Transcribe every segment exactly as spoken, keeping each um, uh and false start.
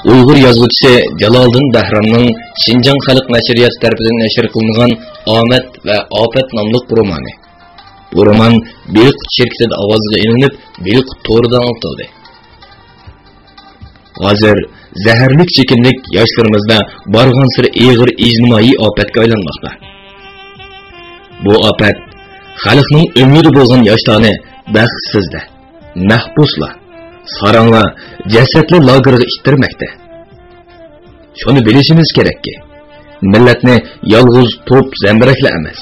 ئۇيغۇر يازغۇچىسى جالالىدىن بەھرامنىڭ شىنجاڭ خەلق نەشرىياتى تەرىپىدىن نەشر قىلىنغان ئامەت ۋە ئاپەت ناملىق رومانى. بۇ رومان بېلىق شىركىتىدە ئاۋازغا ئېلىنىپ، بېلىق تورىدا ئاڭلىتىلدى. ھازىر زەھەرلىك چېكىملىك ياشلىرىمىزدا بارغانسېرى ئېغىر ئىجتىمائىي ئاپەتكە ئايلانماقتا. بۇ ئاپەت خەلقنىڭ ئۈمىدى بولغان ياشلارنى بەختسىزلەر، مەھبۇسلار، ساراڭلار، جەسەتلەر لاگېرىغا ئىتتەرمەكتە. شۇنى بىلىشىمىز كېرەككى، مىللەتنى يالغۇز توپ زەمبىرەكلا ئەمەس،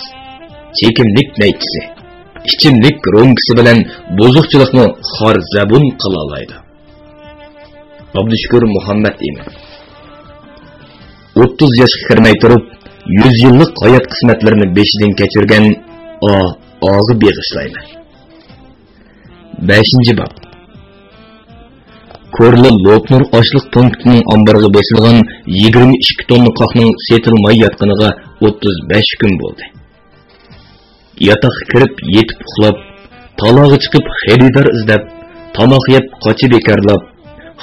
چېكىملىك نەيچىسى، ئىچىملىك رومكىسى بىلەن بۇزۇقچىلىقمۇ خار زەبۇن قىلالايدۇ. ئابدۇشۈكۈر مۇھەممەت ئىمىن. ئوتتۇز ياشقا كىرمەي تۇرۇپ، يۈز يىللىق ھايات قىسمەتلىرىنى بېشىدىن كەچۈرگەن ئا، ئاغا بېغىشلايمەن. بەشىنچى باب. كورلا لوپنۇر ئاشلىق پونكىتىنىڭ ئامبىرىغا بېسىلغان يىگىرمە ئىككى توننا قاقنىڭ سېتىلماي ياتقىنىغا ئوتتۇز بەش كۈن بولدى. ياتاققا كىرىپ يېتىپ ئۇخلاپ، تالاغا چىقىپ خېرىدار ئىزدەپ، تاماق يەپ قاچا بىكارلاپ،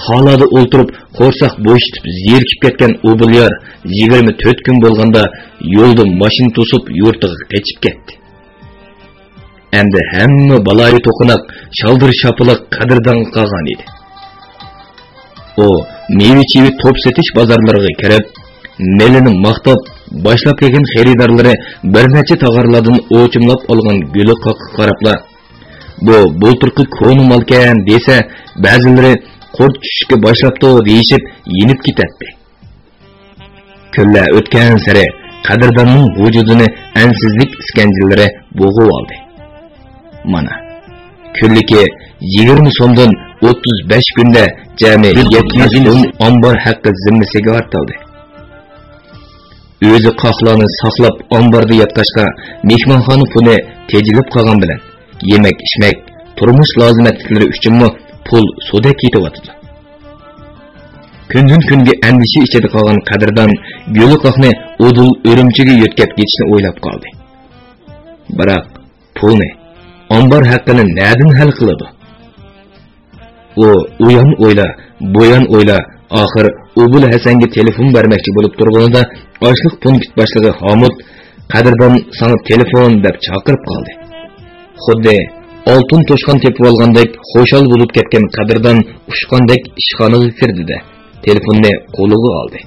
خالادا ئولتۇرۇپ قورساق بوشىتىپ زېرىكىپ كەتكەن ئوبۇليار يىگىرمە تۆت كۈن بولغاندا يولدا ماشىنا توسۇپ يۇرتىغا قېچىپ كەتتى. ئەمدى ھەممە بالايىتوقۇناق شالدىر-شاپىلىق قەدىردانغا قالغان ئىدى. ئۇ مېۋە-چېۋە توپ سېتىش بازارلىرىغا كىرىپ، مېلىنى ماختاپ، باشلاپ كەلگەن خېرىدارلىرى بىر نەچچە تاغارلاردىن ئوچۇملاپ ئالغان گۈلى قاققا قاراپلا، «بۇ بۇلتۇرقى كونا مالكەن» دېسە، بەزىلىرى «قۇرت چۈشۈشكە باشلاپتۇ» دېيىشىپ يېنىپ كېتەتتى. كۈنلەر ئۆتكەنسېرى قەدىرداننىڭ ۋۇجۇدىنى ئەنسىزلىك ئىسكەنجىلىرى بوغۇۋالدى. مانا، كۈنلۈكى يىگىرمە سومدىن ئوتتۇز بەش كۈندە جەمئىي يەتمىش سوم ئامبار ھەققى زىممىسىگە ئارتىلدى. ئۆزى قاقلارنى ساقلاپ ئامباردا ياتقاچقا، مېھمانخانا پۇلى تېجىلىپ قالغان بىلەن، يېمەك-ئىچمەك، تۇرمۇش لازىمەتلىكلىرى ئۈچۈنمۇ پۇل سۇدەك كېتىۋاتىدۇ. كۈندىن-كۈنگە ئەندىشە ئىچىدە قالغان قەدىردان گۈلى قاقنى ئۇدۇل ئۈرۈمچىگە يۆتكەپ كېتىشنى ئويلاپ قالدى. بىراق، پۇلنى، ئامبار ھەققىنى نەدىن ھەل قىلىدۇ؟ ئۇ ئۇيان ئويلا، بۇيان ئويلا، ئاخىر ئوبۇل ھەسەنگە تېلېفون بەرمەكچى بولۇپ تۇرغىنىدا، ئاشلىق پونكىت باشلىقى ھامۇت، «قەدىردان ساڭا تېلېفون» دەپ چاقىرىپ قالدى. خۇددى ئالتۇن توشقان تېپىۋالغاندەك خۇشال بولۇپ كەتكەن قەدىردان ئۇچقاندەك ئىشخانىغا كىردى-دە، تېلېفوننى قولىغا ئالدى.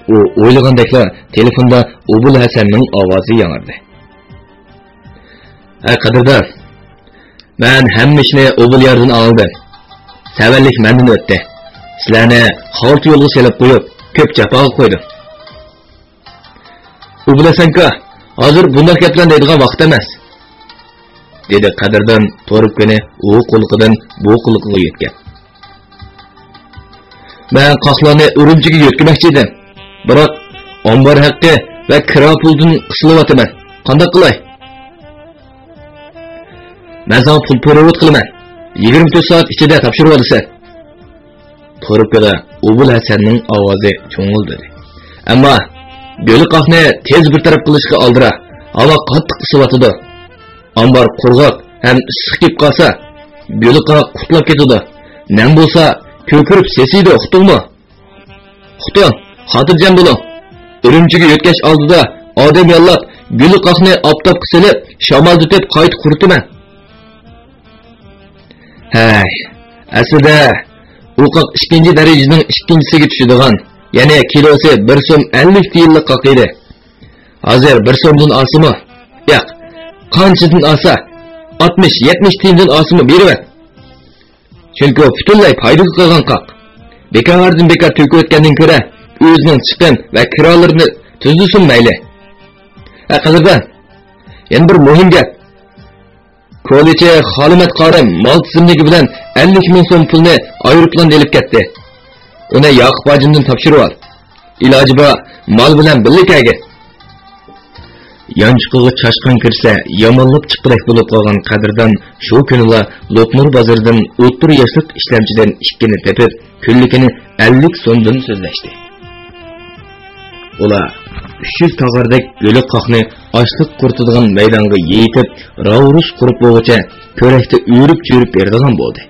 ئۇ ئويلىغاندەكلا تېلېفوندا ئوبۇل ھەسەننىڭ ئاۋازى ياڭرىدى. «ھە، قەدىردان، مەن ھەممە ئىشنى ئوبۇلياردىن ئاڭلىدىم. سەۋەنلىك مەندىن ئۆتتى. سىلەرنى خالتا يولغا سېلىپ قويۇپ، كۆپ جاپاغا قويدۇم.» «ئوبۇل ھەسەنكا، ھازىر بۇنداق گەپلەرنى دەيدىغان ۋاقىت ئەمەس»، دېدى قەدىردان تۇرۇپكىنى ئۇ قۇلىقىدىن بۇ قۇلىقىغا يۆتكەپ. «مەن قاقلارنى ئۈرۈمچىگە يۆتكىمەكچى ئىدىم. بىراق، ئامبار ھەققى ۋە كىرا پۇلىدىن قىسىلىۋاتىمەن. قانداق قىلاي؟» «مەن ساڭا پۇل پېرېۋوت قىلىمەن. يىگىرمە تۆت سائەت ئىچىدە تاپشۇرۇۋالىسەن.» تۇرۇپكىدا ئوبۇل ھەسەننىڭ ئاۋازى چۇڭۇلدىدى. «ئەمما گۈلى قاقنى تېز بىر تەرەپ قىلىشقا ئالدىرا، ھاۋا قاتتىق ئىسسىۋاتىدۇ. ئامبار قۇرغاق ھەم ئىسسىق كېلىپ قالسا، گۈلى قاق قۇتلاپ كېتىدۇ. نەم بولسا، كۆكىرىپ سېسىيدۇ، ئۇقتۇڭمۇ؟» «ئۇقتۇم، خاتىرجەم بولۇڭ. ئۈرۈمچىگە يۆتكەش ئالدىدا ئادەم ياللاپ، گۈلى قاقنى ئاپتاپقا سېلىپ، شامالدىتىپ قايتا قۇرۇتىمەن.» «ھەي، ئەسلىدە ئۇ قاق ئىككىنچى دەرىجىنىڭ ئىككىنچىسىگە چۈشىدىغان، يەنى كىلوسى بىر سوم ئەللىك تىيىنلىق قاق ئىدى. ھازىر بىر سومدىن ئاسىمۇ؟ ياق، قانچىدىن ئاسا، ئاتمىش، يەتمىش تىيىندىن ئاسىمۇ بېرىۋەت. چۈنكى ئۇ پۈتۈنلەي پايدىغا قالغان قاق. بىكاردىن بىكار تۆكۈۋەتكەندىن كۆرە، ئۆزىنىڭ چىقىم ۋە كىرالىرىنى تۈزلىسۇن مەيلى. ھە، قەدىردان، يەنە بىر مۇھىم گەپ. كولىچى خالىمەت قارى مال تىزىملىكى بىلەن ئەللىك مىڭ سوم پۇلنى ئايروپىلاندا ئېلىپ كەتتى. ئۇنى ياقۇپ ھاجىمدىن تاپشۇرۇۋال. ئىلاجى بار، مال بىلەن بىللە كەلگىن.» يانچۇقىغا چاشقان كىرسە يامانلاپ چىققۇدەك بولۇپ قالغان قەدىردان شۇ كۈنىلا لوپنۇر بازىرىدىن ئوتتۇرا ياشلىق ئىشلەمچىدىن ئىككىنى تېپىپ، كۈنلۈكىنى ئەللىك سومدىن سۆزلەشتى. ئۇلار ئۈچ يۈز تاغاردەك گۈلى قاقنى ئاشلىق قۇرۇتىدىغان مەيدانغا يېيىتىپ، راۋرۇس قۇرۇپ بولغۇچە كۆرەكتە ئۆرۈپ-چۆرۈپ بېرىدىغان بولدى.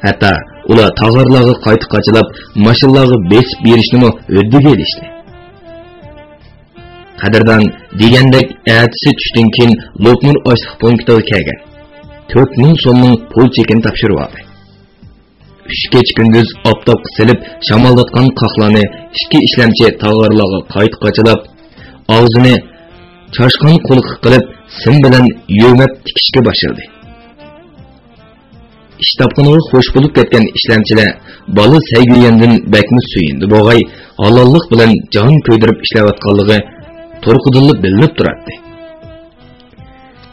ھەتتا ئۇلار تاغارلارغا قايتا قاچىلاپ، ماشىنىلارغا بېسىپ بېرىشنىمۇ ھۆددىگە ئېلىشتى. قەدىردان دېگەندەك ئەتىسى چۈشتىن كېيىن لوپنۇر ئاشلىق پونكىتىغا كەلگەن. تۆت مىڭ سومنىڭ پۇل چېكىنى تاپشۇرۇۋالدى. ئۈچ كېچە-كۈندۈز ئاپتاپقا سېلىپ شامالداتقان قاقلارنى ئىككى ئىشلەمچى تاغارلارغا قايتا قاچىلاپ، ئاغزىنى چاشقان قۇلىقى قىلىپ، سىم بىلەن يۆمەپ تىكىشكە باشلىدى. ئىش تاپقىنىغا خوش بولۇپ كەتكەن ئىشلەمچىلەر بالا سەيگۈيەندىن بەكمۇ سۆيۈندى بوغاي، ھالاللىق بىلەن جان كۆيدۈرۈپ ئىشلەۋاتقانلىقى تۇرقىدىنلا بىلىنىپ تۇراتتى.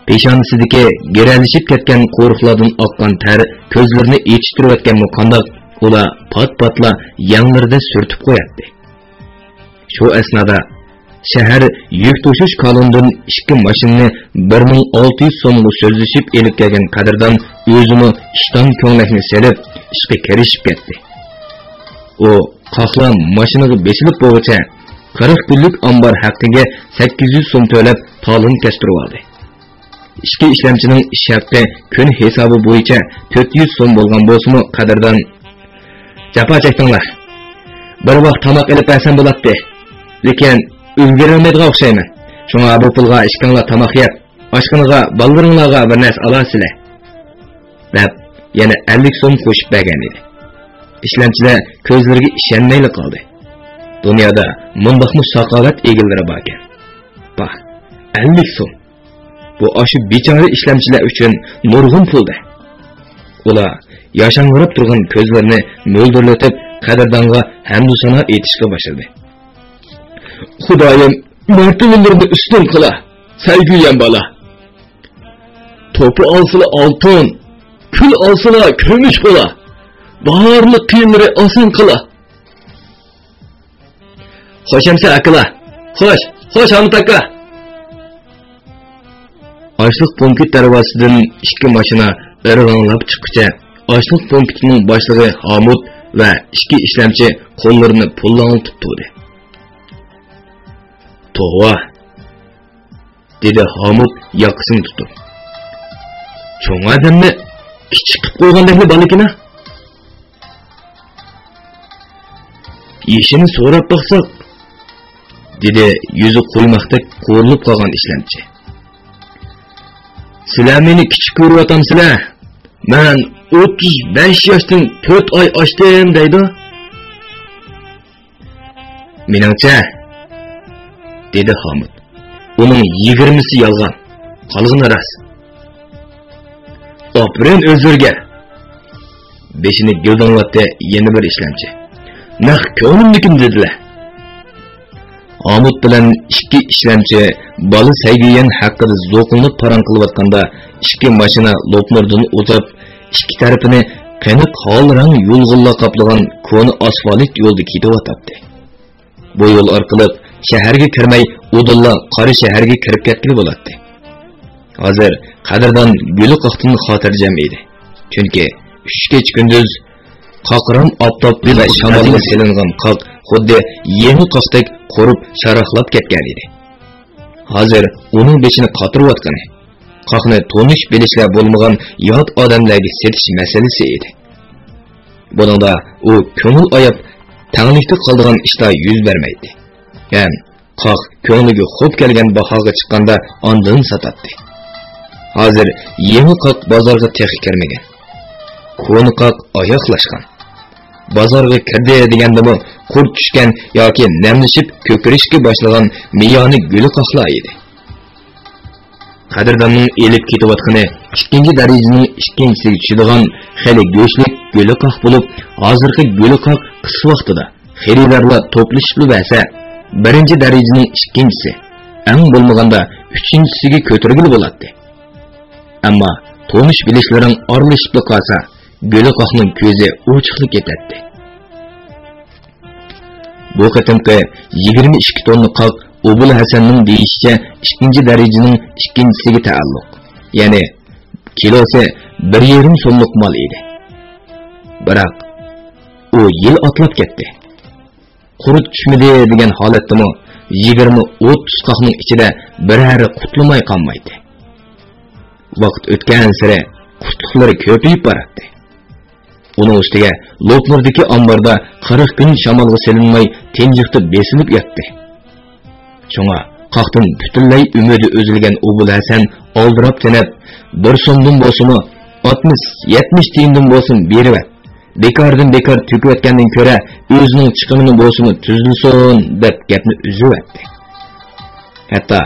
پېشانىسىدىكى گىرەلىشىپ كەتكەن قورۇقلاردىن ئاققان تەر كۆزلىرىنى ئېچىشتۇرۇۋەتكەنمۇ قانداق، ئۇلار پات-پاتلا يەڭلىرىدە سۈرتۈپ قوياتتى. شۇ ئەسنادا شەھەر يۈك توشۇش كالونىدىن ئىككى ماشىنىنى بىر مىڭ ئالتە يۈز سومغا سۆزلىشىپ ئېلىپ كەلگەن قەدىردان ئۆزىمۇ ئىشتان كۆڭلەكنى سېلىپ، ئىشقا كىرىشىپ كەتتى. ئۇ قاقلا ماشىنىغا بېسىلىپ بولغۇچە، قىرىق كۈنلۈك ئامبار ھەققىگە سەككىز يۈز سوم تۆلەپ، تالون كەستۈرۈۋالدى. ئىككى ئىشلەمچىنىڭ ئىش ھەققى كۈن ھېسابى بويىچە تۆت يۈز سوم بولغان بولسىمۇ، قەدىردان، «جاپا چەكتىڭلار. بىر ۋاق تاماق ئېلىپ بەرسەم بولاتتى. لېكىن ئۈلگۈرەلمەيدىغان ئوخشايمەن. شۇڭا بۇ پۇلغا ئىككىڭلار تاماق يەپ، ئاشخانىغا بالىلىرىڭلارغا بىر نەرسە ئالارسىلەر» دەپ، يەنە ئەللىك سوم قوشۇپ بەرگەن ئىدى. ئىشلەمچىلەر كۆزلىرىگە ئىشەنمەيلا قالدى. دۇنيادا مۇنداقمۇ ساخاۋەت ئىگىلىرى باركەن. پاھ، ئەللىك سوم! بۇ ئاشۇ بىچارە ئىشلەمچىلەر ئۈچۈن نۇرغۇن پۇلدە. ئۇلار ياشاڭغىراپ تۇرغان كۆزلىرىنى مۆلدۈرلىتىپ، قەدىردانغا ھەمدۇسانا ئېيتىشقا باشلىدى. «خۇدايىم، مەرتىۋىلىرىنى ئۈستۈن قىلا، سەيگۈيەن بالا! توپا ئالسىلا ئالتۇن، كۈل ئالسىلا كۈمۈش بالا! بارلىق قىيىنلىرى ئاسان قىلا!» «خوش ئەمسە ئاكىلار! خوش، خوش ھامۇت ئاكا!» ئاشلىق پونكىت دەرۋازىسىدىن ئىككى ماشىنا ئىرغاڭلاپ چىققۇچە، ئاشلىق پونكىتىنىڭ باشلىقى ھامۇت ۋە ئىككى ئىشلەمچى قوللىرىنى پۇللاڭلىتىپ تۇردى. «توۋا!» دېدى ھامۇت ياقىسىنى تۇتۇپ. «چوڭ ئادەمنى كىچىك قىپ قويغاندەكلا بالىكىنا.» «يېشىنى سوراپ باقساق»، دېدى يۈزى قۇيماقتەك قورۇلۇپ قالغان ئىشلەمچى. «سىلەر مېنى كىچىك كۆرۈۋاتامسىلەر؟ مەن ئوتتۇز بەش ياشتىن تۆت ئاي ئاشتىم» دەيدۇ. «مېنىڭچە»، دېدى ھامۇت. «ئۇنىڭ يىگىرمىسى يالغان، قالغىنى راست.» «ئاپىرىن ئۆزلىرىگە!» بېشىنى گىلداڭلاتتى يەنە بىر ئىشلەمچى. «نەق كۆڭلۈمدىكىنى دېدىلە.» ھامۇت بىلەن ئىككى ئىشلەمچى بالا سەيگۈيەن ھەققىدە زوقلىنىپ پاراڭ قىلىۋاتقاندا، ئىككى ماشىنا لوپنۇردىن ئۇزاپ، ئىككى تەرىپىنى قېنىق ھال رەڭ يۇلغۇنلار قاپلىغان كونا ئاسفالت يولدا كېتىۋاتاتتى. بۇ يول ئارقىلىق شەھەرگە كىرمەي، ئۇدۇللا قارا شەھەرگە كىرىپ كەتكىلى بولاتتى. ھازىر قەدىردان گۈلى قاقتىن خاتىرجەم ئىدى. چۈنكى ئۈچ كېچە-كۈندۈز قاقرام ئاپتاپ ۋە شامالغا سېلىنغان قاق خۇددى يېڭى قاقتەك قۇرۇپ شاراقلاپ كەتكەن ئىدى. ھازىر ئۇنىڭ بېشىنى قاتۇرۇۋاتقىنى، قاقنى تونۇش-بىلىشلەر بولمىغان يات ئادەملەرگە سېتىش مەسىلىسى ئىدى. بۇنىڭدا ئۇ كۆڭۈل ئاياپ، تەڭلىكتە قالىدىغان ئىشلار يۈز بەرمەيتتى. ھەم قاق كۆڭلىگە خوپ كەلگەن باھاغا چىققاندا ئاندىن ساتاتتى. ھازىر يېڭى قاق بازارغا تېخى كىرمىگەن. كونا قاق ئاياغلاشقان. بازارغا كىردى دېگەندىمۇ قۇر چۈشكەن ياكى نەملىشىپ كۆكىرىشكە باشلىغان مىيانە گۈلى قاقلار ئىدى. قەدىرداننىڭ ئېلىپ كېتىۋاتقىنى ئىككىنچى دەرىجىنىڭ ئىككىنچىسىگە چۈشىدىغان خېلى گۆشلۈك گۈلى قاق بولۇپ، ھازىرقى گۈلى قاق قىس ۋاقتىدا خېرىدارلار توپلىشىپلا بەرسە، بىرىنچى دەرىجىنىڭ ئىككىنچىسى، ئەڭ بولمىغاندا ئۈچىنچىسىگە كۆتۈرگىلى بولاتتى. ئەمما تونۇش-بىلىشلىرىڭ ئارىلىشىپلا قالسا، گۈلى قاقنىڭ كۆزى ئوچۇقلا كېتەتتى. بۇ قېتىمقى يىگىرمە ئىككى توننا قاق ئوبۇل ھەسەننىڭ دېيىشىچە ئىككىنچى دەرىجىنىڭ ئىككىنچىسىگە تەئەللۇق، يەنى كىلوسى بىر يېرىم سوملۇق مال ئىدى. بىراق، ئۇ يىل ئاتلاپ كەتتى. قۇرت چۈشمىدى دېگەن ھالەتتىمۇ يىگىرمە ئوتتۇز قاقنىڭ ئىچىدە بىرەرى قۇتۇلماي قالمايتتى. ۋاقىت ئۆتكەنسېرى قۇتلۇقلىرى كۆپىيىپ باراتتى. ئۇنىڭ ئۈستىگە لوپنۇردىكى ئامباردا قىرىق كۈن شامالغا سېلىنماي تىنچلىقتا بېسىلىپ ياتتى. شۇڭا قاقتىن پۈتۈنلەي ئۈمىدى ئۈزۈلگەن ئوبۇل ھەسەن ئالدىراپ تېنەپ، بىر سومدىن بولسىمۇ، ئاتمىش، يەتمىش تىيىندىن بولسىمۇ بېرىۋەت. بىكاردىن بىكار تۆكۈۋەتكەندىن كۆرە ئۆزىنىڭ چىقىمىنى بولسىمۇ تۈزلىسۇن دەپ گەپنى ئۈزۈۋەتتى. ھەتتا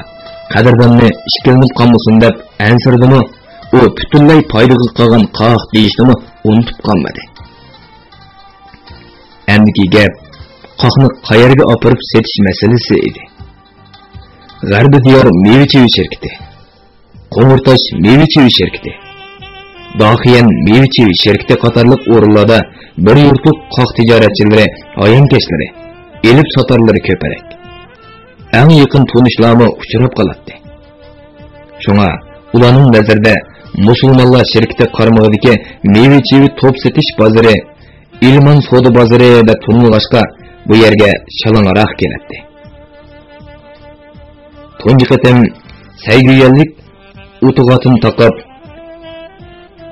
قەدىرداننى ئىككىلىنىپ قالمىسۇن دەپ ئەنسىرىدىمۇ، ئۇ پۈتۈنلەي پايدىغا قالغان قاق دېيىشنىمۇ ئۇنتۇپ قالمىدى. ئەمدىكى گەپ قاقنى قەيەرگە ئاپىرىپ سېتىش مەسىلىسى ئىدى. غەربىي دىيار مېۋە چېۋە شىركىتى، قوڭۇرتاش مېۋە چېۋە شىركىتى، داخىيەن مېۋە چېۋە شىركىتى قاتارلىق ئورۇنلاردا بىر يۇرتلۇق قاق تىجارەتچىلىرى، ھايانكەشلىرى، ئېلىپ ساتارلىرى كۆپرەك. ئەڭ يېقىن تونۇشلارمۇ ئۇچراپ قالاتتى. شۇڭا ئۇلارنىڭ نەزىرىدە مۇسۇلمانلار شىركىتى قارمىقىدىكى مېۋە چېۋە توپ سېتىش بازىرى ئىلمان سودا بازىرى دەپ تونۇلغاچقا، بۇ يەرگە شالاڭراق كېلەتتى. تۇنجى قېتىم سەيگۈيەنلىك ئوتىغا تاقاپ،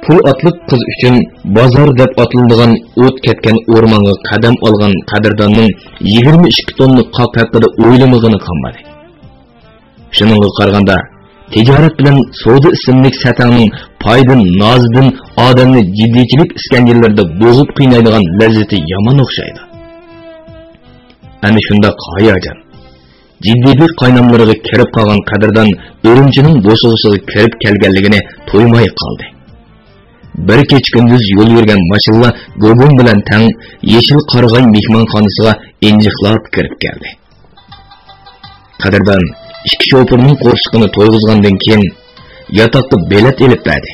پۇل ئاتلىق قىز ئۈچۈن بازار دەپ ئاتىلىدىغان ئوت كەتكەن ئورمانغا قەدەم ئالغان قەدىرداننىڭ يىگىرمە ئىككى توننا قاق ھەققىدە ئويلىمىغىنى قالمىدى. شۇنىڭغا قارىغاندا، تىجارەت بىلەن سودا ئىسىملىك سەتەڭنىڭ پايدىن نازىدىن ئادەمنى جىددىيچىلىك ئىسكەنجىلىرىدە بوغۇپ قىينايدىغان لەززىتى يامان ئوخشايدۇ. ئەنە شۇنداق ھاياجان، جىددىيلىك قايناملىرىغا كىرىپ قالغان قەدىردان ئۈرۈمچىنىڭ بوسۇغىسىغا كىرىپ كەلگەنلىكىنى تۇيماي قالدى. بىر كېچە-كۈندۈز يول يۈرگەن ماشىنىلار گۇگۇم بىلەن تەڭ يېشىل قارىغاي مېھمانخانىسىغا ئىنجىقلاپ كىرىپ كەلدى. قەدىردان ئىككى شوپۇرنىڭ قورسىقىنى تويغۇزغاندىن كېيىن، ياتاققا بېلەت ئېلىپ بەردى.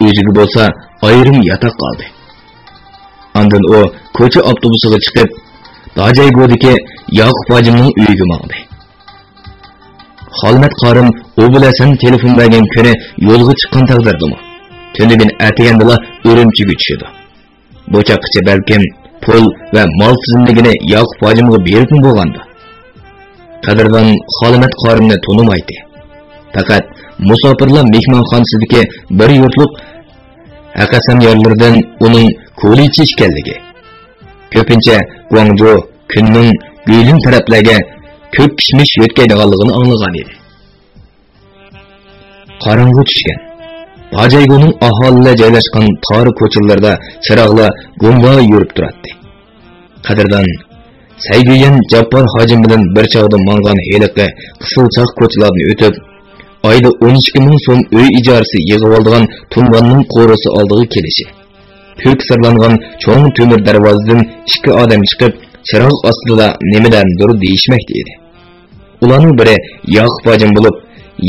ئۆزىگە بولسا ئايرىم ياتاق ئالدى. ئاندىن ئۇ كوچا ئاپتوبۇسىغا چىقىپ، داجايگودىكى ياقۇپ ھاجىمنىڭ ئۆيىگە ماڭدى. خالمەت قارىم ئوبۇل ھەسەن تېلېفون بەرگەن كۈنى يولغا چىققان تەقدىردىمۇ، تۈنۈگۈن ئەتىگەندىلا ئۈرۈمچىگە چۈشىدۇ. بۇ چاغقىچە بەلكىم پۇل ۋە مال تىزىملىكىنى ياقۇپ ھاجىمغا بېرىپمۇ بولغاندۇ؟ قەدىردان خالىمەت قارىمنى تونۇمايتتى. پەقەت مۇساپىرلار مېھمانخانىسىدىكى بىر يۇرتلۇق ھەقەسەم يارلىرىدىن ئۇنىڭ كولىچى ئىكەنلىكى، كۆپىنچە گۇاڭجۇ، كۈنمىڭ، گۈيلىن تەرەپلەرگە كۆك كىشمىش يۆتكەيدىغانلىقىنى ئاڭلىغان ئىدى. قاراڭغۇ چۈشكەن. باجايگۇنىڭ ئاھالىلەر جايلاشقان تار كوچىلىرىدا چىراغلار گۇمبا يورۇپ تۇراتتى. قەدىردان سەيگۈيەن جاپپار ھاجىم بىلەن بىر چاغدا ماڭغان ھېلىقى قىسىلچاق كوچىلاردىن ئۆتۈپ، ئايدا ئون ئىككى مىڭ سوم ئۆي ئىجارىسى يىغىۋالىدىغان تۇڭگاننىڭ قورۇسى ئالدىغا كېلىشى، كۆك سىرلانغان چوڭ تۆمۈر دەرۋازىدىن ئىككى ئادەم چىقىپ، چىراغ ئاستىدا نېمىلەرنىدۇر دېيىشمەكتە ئىدى. ئۇلارنىڭ بىرى ياقۇپ ھاجىم بولۇپ،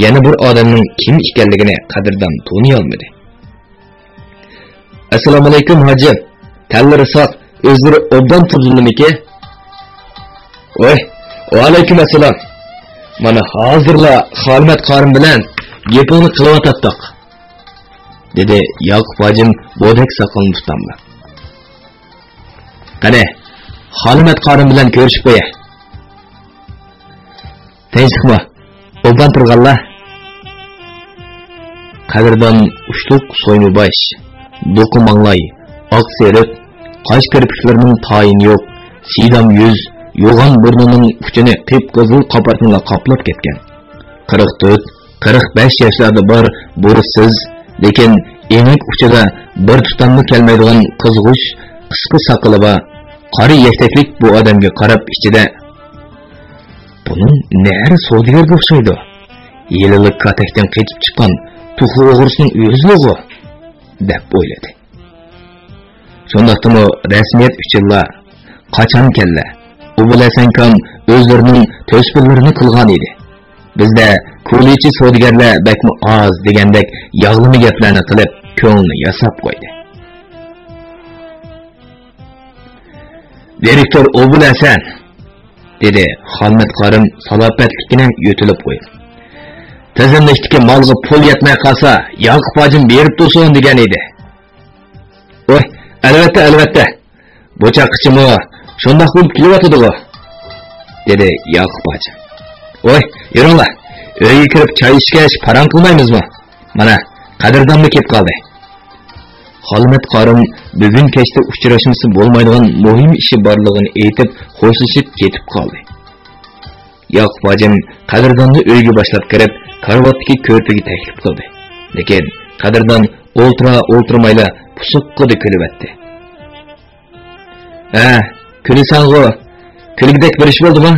يەنە بىر ئادەمنىڭ كىم ئىكەنلىكىنى قەدىردان تونۇيالمىدى. ئەسسالامۇئەلەيكۇم ھاجىم. تەنلىرى ساق، ئۆزلىرى ئوبدان تۇردۇلىمىكى؟ ۋەي، ۋەئەلەيكۇم ئەسسالام. مانا ھازىرلا خالىمەت قارىم بىلەن گېپىڭنى قىلىۋاتاتتۇق، دېدى ياقۇپ ھاجىم بودەك ساقىلىنى تۇتاملاپ. قېنى، خالىمەت قارىم بىلەن كۆرۈشۈپ قوياي. تىنچلىقمۇ؟ ئوبدان تۇرغانلا؟ قەدىردان ئۇچلۇق سويما باش، دوقا ماڭلاي، ئاق سېرىق، قاش كىرپىكلىرىنىڭ تايىنى يوق، سىيدام يۈز، يوغان بۇرنىنىڭ ئۇچىنى قىپقىزىل قاپارتمىلار قاپلاپ كەتكەن. قىرىق تۆت، قىرىق بەش ياشلاردا بار بۇرۇتسىز، لېكىن ئېڭەك ئۇچىدا بىر تۇتاممۇ كەلمەيدىغان قىزغۇچ، قىسقا ساقىلى بار، قارا يەكتەكلىك بۇ ئادەمگە قاراپ ئىچىدە، بۇنىڭ نەرە سودىگەرگە ئوخشايدۇ. ھېلىلا كاتەكتىن قېچىپ چىققان توخۇ ئوغرىسىنىڭ ئۆزىغۇ، دەپ ئويلىدى. شۇنداقتىمۇ رەسمىيەت ئۈچۈنلا قاچانكەنلا ئوبۇل ھەسەنكام ئۆزلىرىنىڭ تۆسپىلىرىنى قىلغان ئىدى. بىزدە كولىچى سودىگەرلەر بەكمۇ ئاز دېگەندەك ياغلىما گەپلەرنى قىلىپ كۆڭلىنى ياساپ قويدى. دىرېكتور ئوبۇل ھەسەن، دېدى خالمەت قارىم سالاپەتلىككىنە يۆتىلىپ قويۇپ. تىزىملىكتىكى مالغا پۇل يەتمەي قالسا، ياقۇپ ھاجىم بېرىپ تۇرسۇن دېگەن ئىدى. ۋاي، ئەلۋەتتە، ئەلۋەتتە. بۇ چاغقىچىمۇ شۇنداق بولۇپ كېلىۋاتىدىغۇ، دېدى ياقۇپ ھاجىم. ۋاي، يۈرۈڭلار، ئۆيگە كىرىپ چاي ئىچكەچ پاراڭ قىلمايمىزمۇ؟ مانا، قەدىردانمۇ كېلىپ قالدى. خالمەت قارىم بۈگۈن كەچتە ئۇچراشمىسا بولمايدىغان مۇھىم ئىشى بارلىقىنى ئېيتىپ، خوشلىشىپ كېتىپ قالدى. ياقۇپ ھاجىم قەدىرداننى ئۆيگە باشلاپ كىرىپ، كارىۋاتتىكى كۆرپىگە تەكلىپ قىلدى. لېكىن قەدىردان ئولتۇرا-ئولتۇرمايلا پۇسۇققىدە كۈلۈۋەتتى. ھە، كۈلىسەنغۇ؟ كۈلگۈدەك بىر ئىش بولدىمۇ؟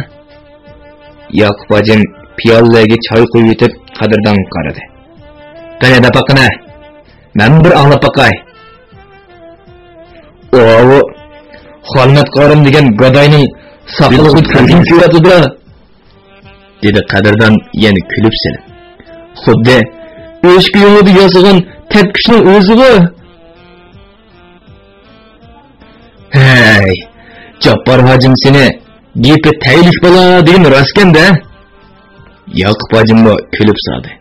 ياقۇپ ھاجىم پىيالىلەرگە چاي قۇيۇۋېتىپ، قەدىردانغا قارىدى. قېنى، دەپ باققىنە، مەنمۇ بىر ئاڭلاپ باقاي. ئاۋۇ، خالمەت قارىم دېگەن گاداينىڭ ساقىلىغا كۆزۈم كۆرۈۋاتىدۇ، دېدى قەدىردان يەنە كۈلۈپ سېلىپ. خۇددى ئۆچكە يۇڭىدا ياسىغان تەپكۈچنىڭ ئۆزىغۇ. ھەي، جاپپار ھاجىم سېنى گېپى تەگلىك بالا دېگىنى راستكەن-دە. ياقۇپ ھاجىممۇ كۈلۈپ سالدى.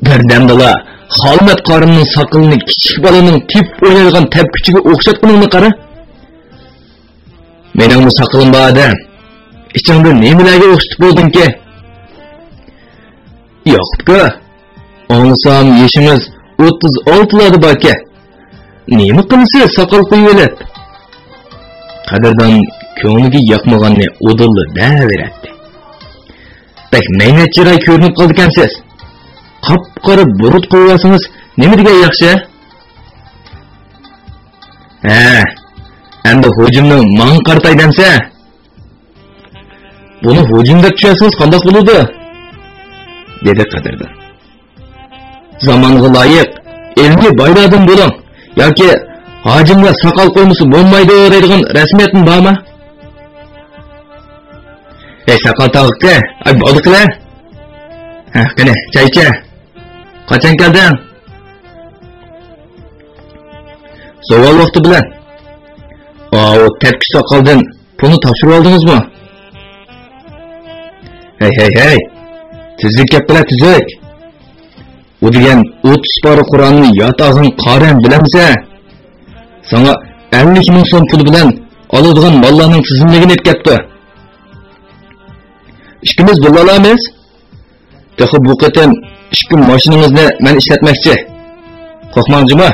بىردەمدىلا خالمەت قارىمنىڭ ساقىلىنى كىچىك بالىنىڭ تېپىپ ئوينايدىغان تەپكۈچىگە ئوخشاتقىنىڭنى قارا. مېنىڭمۇ ساقىلىم بار ئادەم. ئىچىڭدە نېمىلەرگە ئوخشىتىپ بولدۇڭكى؟ ياقۇپكا، ئاڭلىسام يېشىڭىز ئوتتۇز ئالتىلاردا باركەن. نېمە قىلىسىز ساقال قويۇۋېلىپ؟ قەدىردان كۆڭلىگە ياقمىغاننى ئۇدۇللا دەۋېرەتتى. بەك مەينەت چىراي كۆرۈنۈپ قالىدىكەنسىز. قاپقارا بۇرۇت قويۇۋالسىڭىز نېمە دېگەن ياخشى؟ ھە، ئەمدى ھۇجۇمنى ماڭا قارىتاي دەمسە؟ بۇنى ھۇجۇم دەپ چۈشەنسىڭىز قانداق بولىدۇ؟ دېدى قەدىردان. زامانغا لايىق، ئىلمىي بايلاردىن بولۇڭ. ياكى ھاجىملار ساقال قويمىسا بولمايدۇ دەيدىغان رەسمىيەتمۇ بارمۇ؟ ئەي ساقال تاغىقى، ئاي بولدى قىلە. ھە، قېنى، چاي ئىچە. قاچان كەلدىڭ؟ زاۋال ۋاقتى بىلەن. ئاۋۇ تەپكۈچ ساقالدىن پۇلنى تاپشۇرۇۋالدىڭىزمۇ؟ ھەي، ھەي، ھەي! تۈزۈك گەپ قىلە، تۈزۈك! ئۇ دېگەن ئوتتۇز پارە قۇرئاننى ياد ئالغان قارىنى بىلەمسەن؟ ساڭا ئەللىك مىڭ سوم پۇل بىلەن ئالىدىغان ماللارنىڭ تىزىملىكىنى ئېيتىپ كەپتۇ. ئىككىمىز بىللە ئالامىز. تېخى بۇ قېتىم ئىككى ماشىنىڭىزنى مەن ئىشلەتمەكچى. قورقماڭ جۇمۇ،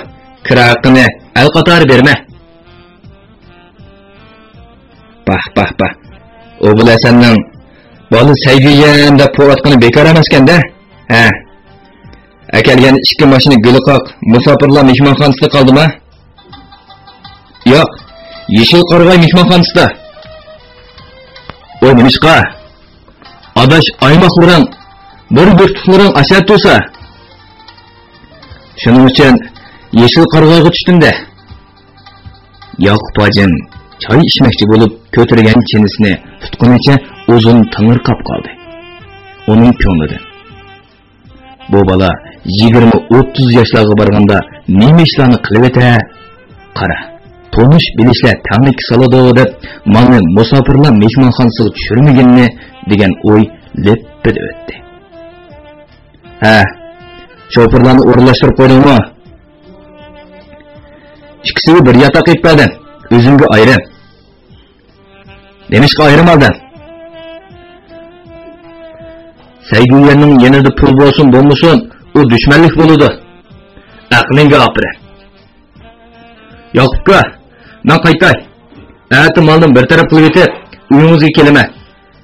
كىرا ھەققىنى ئەل قاتارى بېرىمەن. باھ، باھ، باھ. ئۇ بىلەن سەننىڭ بالا سەيگۈيەم دەپ قويۇۋاتقىنى بىكار ئەمەسكەن-دە. ھە. ئەكەلگەن ئىككى ماشىنا گۈلىقاق مۇساپىرلار مېھمانخانىسىدا قالدىما؟ ياق، يېشىل قارىغاي مېھمانخانىسىدا. ۋاي نېمىشقا؟ ئاداش ئايماقلىرىڭ، بىر يۇرتلۇقلىرىڭ ئاشەدە تۇرسا. شۇنىڭ ئۈچۈن يېشىل قارىغايغا چۈشتۈم-دە. ياقۇپ ھاجىم چاي ئىچمەكچى بولۇپ كۆتۈرگەن چىنىسىنى تۇتقىنىچە ئۇزۇن تېڭىرقاپ قالدى. ئۇنىڭ كۆڭلىدە، بۇ بالا يىگىرمە ئوتتۇز ياشلارغا بارغاندا نېمە ئىشلارنى قىلىۋېتە؟ قارا، تونۇش بىلىشلەر تەڭلىككە سالىدۇ دەپ، مالنى مۇساپىرلار مېھمانخانىسىغا چۈشۈرمىگىنىنى دېگەن ئوي لىپپىدە ئۆتتى. ھە، شوپۇرلارنى ئورۇنلاشتۇرۇپ قويدۇڭمۇ؟ ئىككىسىگە بىر ياتاق ئېلىپ بەردىم، ئۆزۈمگە ئايرىم. نېمىشقا ئايرىم ئالدىڭ؟ سەيگۈيەننىڭ يېنىدا پۇل بولسۇن بولمىسۇن، ئۇ دۈشمەنلىك بولىدۇ. ئەقلىڭگە ئاپىرىن. ياقۇپكا، مەن قايتاي. ئەتە مالنى بىر تەرەپ قىلىۋېتىپ، ئۆيىڭىزگە كېلىمەن.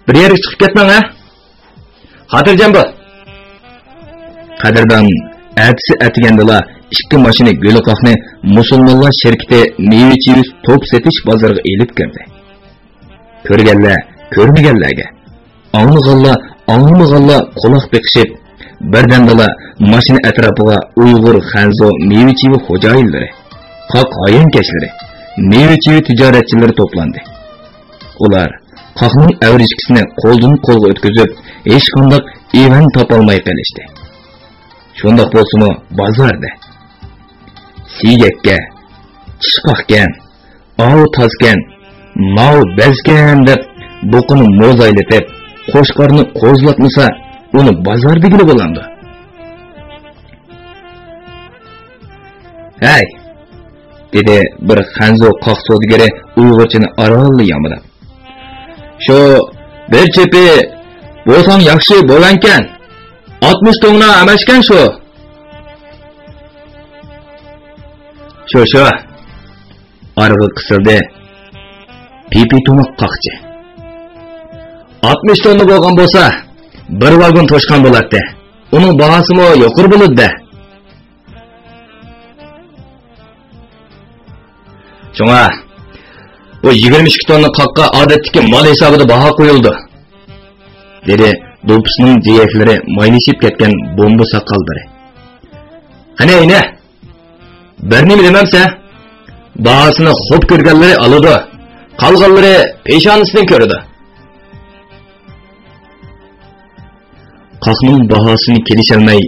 بىر يەرگە چىقىپ كەتمەڭ، ھە؟ خاتىرجەم بول. قەدىردان ئەتىسى ئەتىگەندىلا ئىككى ماشىنا گۈلىقاقنى مۇسۇلمانلار شىركىتى مېۋە-چېۋە توپ سېتىش بازىرىغا ئېلىپ كىردى. كۆرگەنلەر كۆرمىگەنلەرگە، ئاڭلىغانلار ئاڭلىمىغانلار قۇلاق بېقىشىپ، بىردەمدىلا ماشىنا ئەتراپىغا ئۇيغۇر، خەنزۇ مېۋە-چېۋە خوجايىنلىرى، قاق ھايانكەشلىرى، مېۋە-چېۋە تىجارەتچىلىرى توپلاندى. ئۇلار قاقنىڭ ئەۋرىشكىسىنى قولدىن قولغا ئۆتكۈزۈپ، ھېچقانداق ئىۋەن تاپالماي قېلىشتى. شۇنداق بولسىمۇ بازاردا سىيگەككە، چىشقاقكەن، ئاۋۇ تازكەن، ماۋۇ بەزكەن دەپ بۇقىنى موزايلىتىپ، قوچقارنى قوزلاتمىسا، ئۇنى بازار دېگىلى بولامدۇ؟ ھەي! دېدى بىر خەنزۇ قاق سودىگىرى ئۇيغۇرچىنى ئارانلا يامىلاپ. شۇ بىر چېپى بولساڭ ياخشى بولامكەن. ئاتمىش توڭنا ئەمەسكەن شۇ. شۇ، شۇ. ئارىغا قىسىلدى. پىپى تومۇق قاقچى. ئاتمىش توننا بولغان بولسا، بىر ۋاگون توشقان بولاتتى. ئۇنىڭ باھاسىمۇ يۇقىرى بولىدۇ-دە. شۇڭا، بۇ يىگىرمە ئىككى توننا قاققا ئادەتتىكى مال ھېسابىدا باھا قويۇلىدۇ، دېدى دوپپىسىنىڭ جىيەكلىرى مايلىشىپ كەتكەن بومبا ساقاللىرى. قېنى، ئەينە، بىر نېمە دېمەمسە؟ باھاسىنى خوپ كۆرگەنلىرى ئالىدۇ، قالغانلىرى پېشانىسىدىن كۆرىدۇ. قاقنىڭ باھاسىنى كېلىشەلمەي،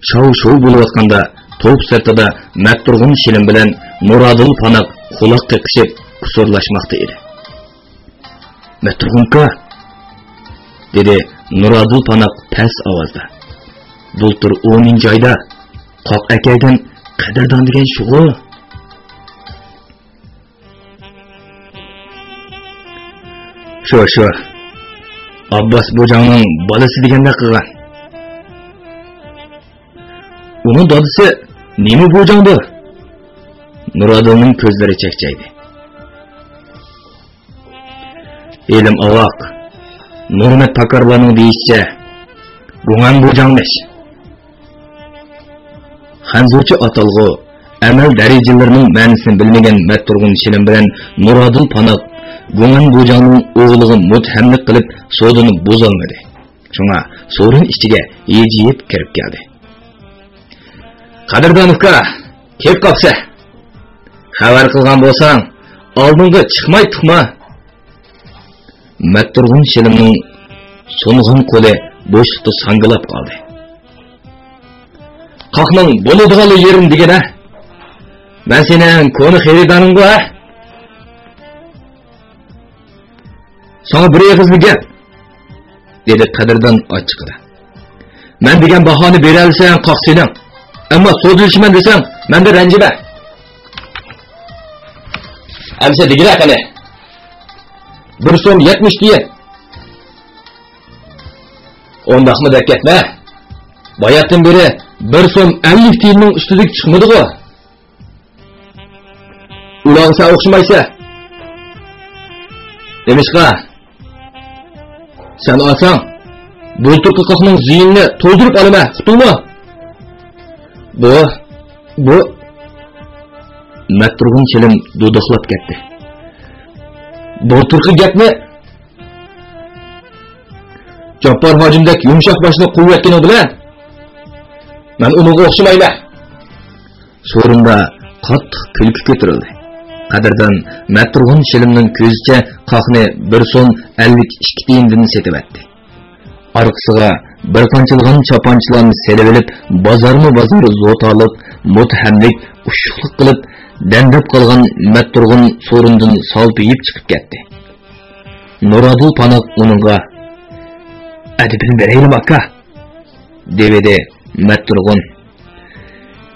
شاۋ-شۇۋ بولۇۋاتقاندا، توپ سىرتىدا مەتتۇرغۇن شىلىم بىلەن نۇرادىل پاناق قۇلاق قېقىشىپ، قۇسۇرلاشماقتا ئىدى. «مەتتۇرغۇنكا!» دېدى نۇرادىل پاناق پەس ئاۋازدا. «بۇلتۇر ئونىنچى ئايدا قاق ئەكەلگەن قەدىردان دېگەن شۇغۇ؟» «شۇ، شۇ. ئابباس بوجاڭنىڭ بالىسى دېگەندەك قىلغان.» «ئۇنىڭ دادىسى نېمە بوجاڭدۇ؟» نۇرادىلنىڭ كۆزلىرى چەكچەيدى. «ئىلىم ئاۋاق، نۇرمەت پاكارلارنىڭ دېيىشىچە، گۇڭەن بوجاڭمىش.» خەنزۇچە ئاتالغۇ، ئەمەل دەرىجىلىرىنىڭ مەنىسىنى بىلمىگەن مەتتۇرغۇن شىلىم بىلەن نۇرادىل پاناق گۇڭەن بوجاڭنىڭ ئوغلىغا مۇتتەھەملىك قىلىپ، سودىنى بۇزالمىدى. شۇڭا سورۇن ئىچىگە ھىجىيىپ كىرىپ كەلدى. «قەدىردان ئۇكا، كېلىپ قاپسەن. خەۋەر قىلغان بولساڭ، ئالدىڭغا چىقمايتتۇقما؟» مەتتۇرغۇن شىلىمنىڭ سۇنغان قولى بوشلۇقتا ساڭگىلاپ قالدى. «قاقنىڭ بولىدىغانلا يېرىنى دېگىنە. مەن سېنىڭ كونا خېرىدارىڭغۇ، ھە؟ ساڭا بىر ئېغىزلا گەپ.» دېدى قەدىردان ئاچچىقىدا. «مەن دېگەن باھانى بېرەلىسەڭ، قاق سېنىڭ. ئەمما سودىلىشىمەن دېسەڭ، مەندىن رەنجىمە. ئەمسە دېگىنە قېنى. بىر سوم يەتمىش تىيىن.» «ئۇنداقمۇ دەپ كەتمە. باياتتىن بېرى بىر سوم ئەللىك تىيىننىڭ ئۈستىدىكى چىقمىدىغۇ.» «ئۇلارغا سەن ئوخشىمايسەن. نېمىشقا؟ سەن ئالساڭ، بۇلتۇرقى قاقنىڭ زىيىنىنى تولدۇرۇپ ئالىمەن، ئۇقتۇڭمۇ؟» «بۇ، بۇ...» مەتتۇرغۇن شىلىم دۇدۇقلاپ كەتتى. «بۇلتۇرقى گەپنى جاپپار ھاجىمدەك يۇمشاق باشنى قويۇۋەتكىنىڭ بىلەن، مەن ئۇنىڭغا ئوخشىمايمەن.» سورۇندا قاتتىق كۈلكە كۆتۈرۈلدى. قەدىردان مەتتۇرغۇن شىلىمنىڭ كۆزىچە قاقنى بىر سوم ئەللىك ئىككى تىيىندىن سېتىۋەتتى. ئارقىسىغا بىر قانچىلىغان چاپانچىلارنى سېلىۋېلىپ، بازارمۇ بازار زوتالىق، مۇتتەھەملىك، ئۇششۇقلۇق قىلىپ، دەمدەپ قالغان مەتتۇرغۇن سورۇندىن سالپىيىپ چىقىپ كەتتى. نۇرادىل پاناق ئۇنىڭغا: «ئەدىپىنى بېرەيلىمۇ، ئاكا؟» دېۋىدى مەتتۇرغۇن.